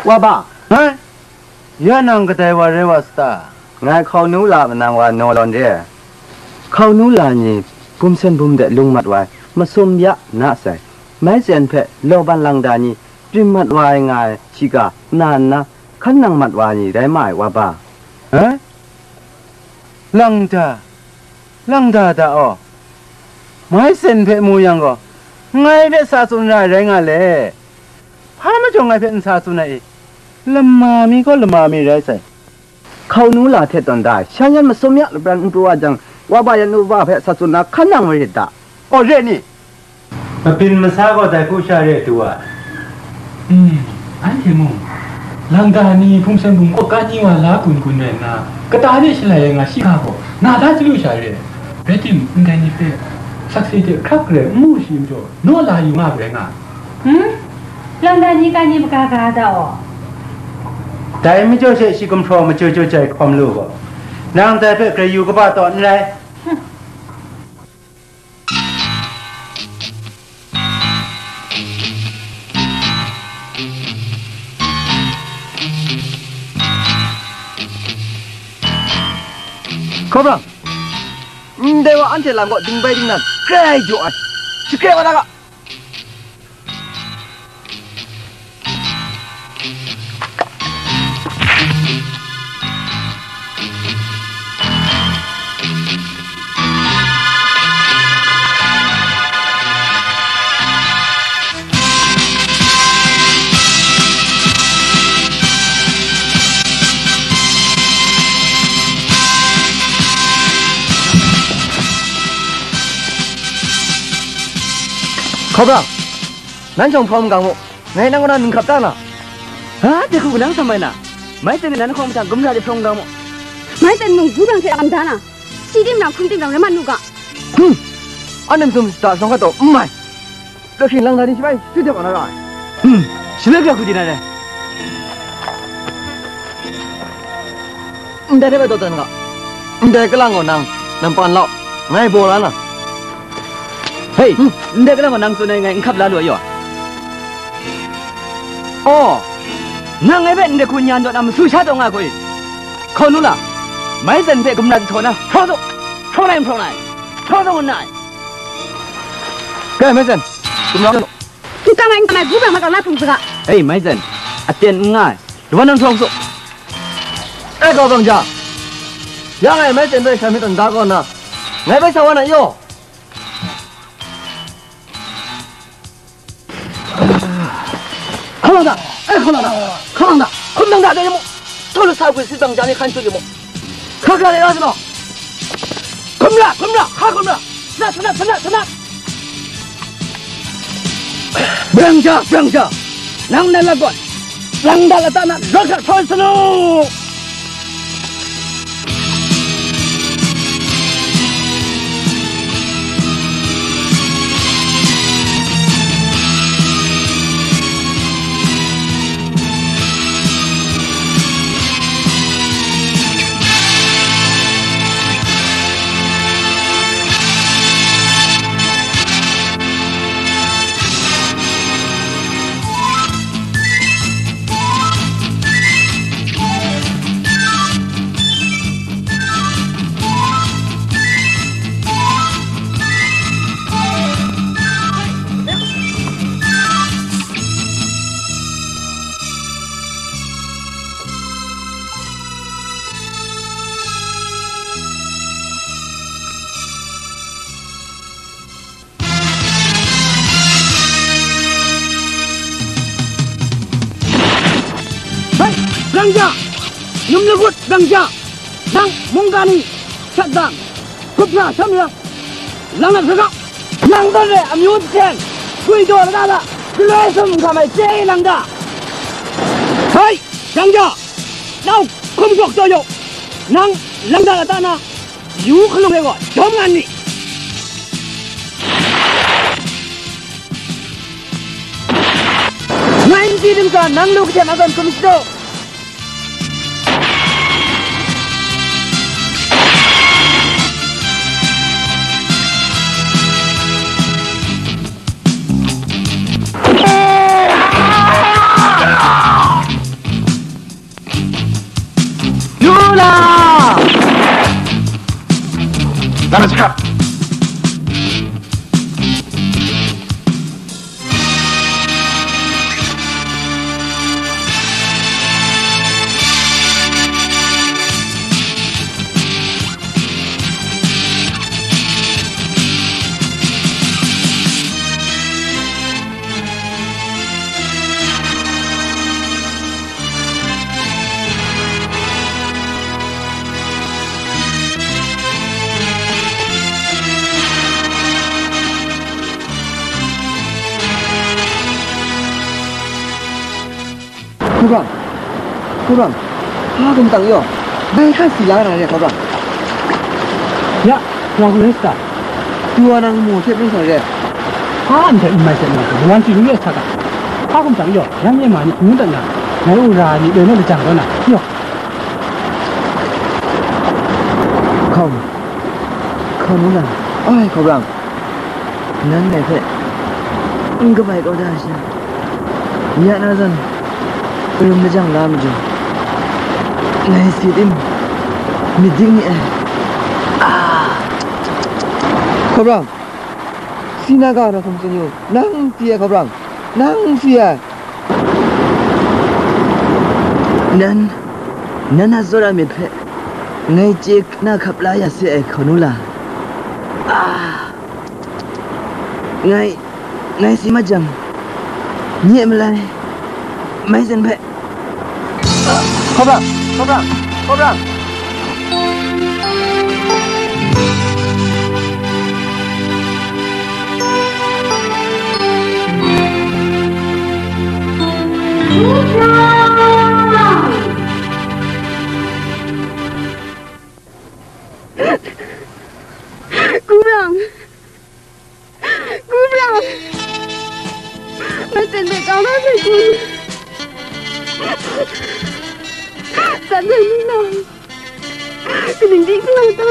Wa ba, hai, ya nang kadai wa rai wa sa ta? Ngai hkaunu la manang wa naw lawn re ai. Hkaunu la ni bum sen bum de lung mat wa ai, masum ya na sai, mai tsen hpe lawban lang da ni prim mat wa ai nga ai shiga na nna, hkan nang mat wa ni rai ma ai, wa ba. Hai? Lang da, lang da da aw. Mai sen hpe mu yang gaw, ngai hpe sa tsun ra ai rai nga le. Hpa majaw ngai hpe n sa tsun ai i? Lama mi gaw lama mi rai sai. Hkaunu la hte tawn da ai, shan yan masum ya lapran n pru a jang, wa ba yan nu wa hpe sa tsun na hkan nang marit da. Aw, re ni? Mabyin masa gaw dai hku sha re du ai. Hmm, anhte mung, lang da ni hpung seng bum kaw ka ni wa la gun gun rai nna, kata de shalai ai nga shi hka gaw, na da chyalu sha re. Rai tim, ndai ni hpe sakse hte hkrak garai n mu shi majaw, naw la yu nga ai rai nga. Hmm? Lang da ni ka ni maga ga da aw. Dai majaw she shi gumhpraw machyoi chyoi jai hkawm lu gaw, nang dai hpe grai yu kaba taw n rai. Hkawm ram, ndai wa anhte lam kaw ding bai ding nan grai jaw ai, shakre wa na ga. Hkawm ram, nan shawng hprawng gang mu, ngai nang kaw na ning hkap ta na? Ha, dai hku nang sam mai na? Mai tsen ni nan hkawng mahtang gumra de hprawng gang mu. Mai tsen mung, bu brang hte lam da na, shi tim rang, hkum tim rang rai mat nu ga. Hmm, anhte masum shata shawng hkat taw n mai. Kaw hkring lang da ni shi bai, shut jep wa na ra ai. Hmm, shaloi ga hku di na re. Ndai hte bai taw dan ga. Ndai kalang gaw nang, nang pan lau. Ngai baw la na. Hei, hmm, ndai kalang gaw nang tsun ai ngai n hkap la lu ai yaw. Aw, nang ngai hpe ndai hku nyan taw na masu sha taw nga hku i? Hkaunu la, mai tsen hpe gumra jahtaw na, hprawng taw, hprawng lai n hprawng lai, hprawng taw n na ai. Kai, mai tsen, gumra taw. N kam ai, n kam ai, bu bang makau la hpung saga. Ei, mai tsen, aten n nga ai, lawan nang hprawng saw. E kau bang ja, ya ngai mai tsen bai sha myit nta kaw na, ngai bai sa wa na yaw. Hkawlang da, e hkawlang da, hkawlang da, hkum dang da, dai mu, htawt lu sa gwi sit bang ja ni hkan shut yu mu. Hkra hkra de la sa law. Hkrum ra, hkrum ra, hkrum ra. Sanat, sanat, sanat, sanat. Brang ja, brang ja. Nang na lagawn, lang da lata na rawt hkra htoi sa lu. Bai, brang ja! Num lagut, brang ja! Nang mungga ni shat dang, gup hkra sham yang, lang na hkra ga, lang dan re amyu hten, gwi daw lada da, galoi sum hkam ai chye lang da. Hai, brang ja! Nau hkum gawk taw yau, nang lang da lata na, yu hkalung ai gaw dawm nga nni? Ngai n chye dingsa nang lu kahten a zawn hkum shadaw. Yu la! Dana chaka! Hkawbang, hkawbang, hpa gumtang yaw, bai hkan si la na re, hkawbang. Ya, grau rai sa. Tuwa nang mu hte myit sa re. Hpa ndai n mai sat na, wan chyu lu ya sa ga. Hpa gumtang yaw, yang ye ma ni hpung dat na, ngai u ra ni loi naw lajang taw na, yaw. Hkawm, hkawm u na, ai hkawbang. Nang ngai hpe n kabai kau da ai sha, ya na zawn, arum lajang la majaw, ngai si tim myit dik ni ai. Ah! Hkawbrang, si na ga na hkum tsun yu, nang n si ai, hkawbrang, nang n si ai. Nan, nan a tsawra myit hpe ngai chye na hkap la ya se ai, hkaw nu la? Ah! Ngai, ngai si mat jang, nye malai, mai zen hpe. Hkawbrang, hkawbrang, hkawbrang. Hkawbrang. Hkawbrang! Ngai hten hpe kau na sai kun? Tsan sai ni na? Kaning di n nga ta?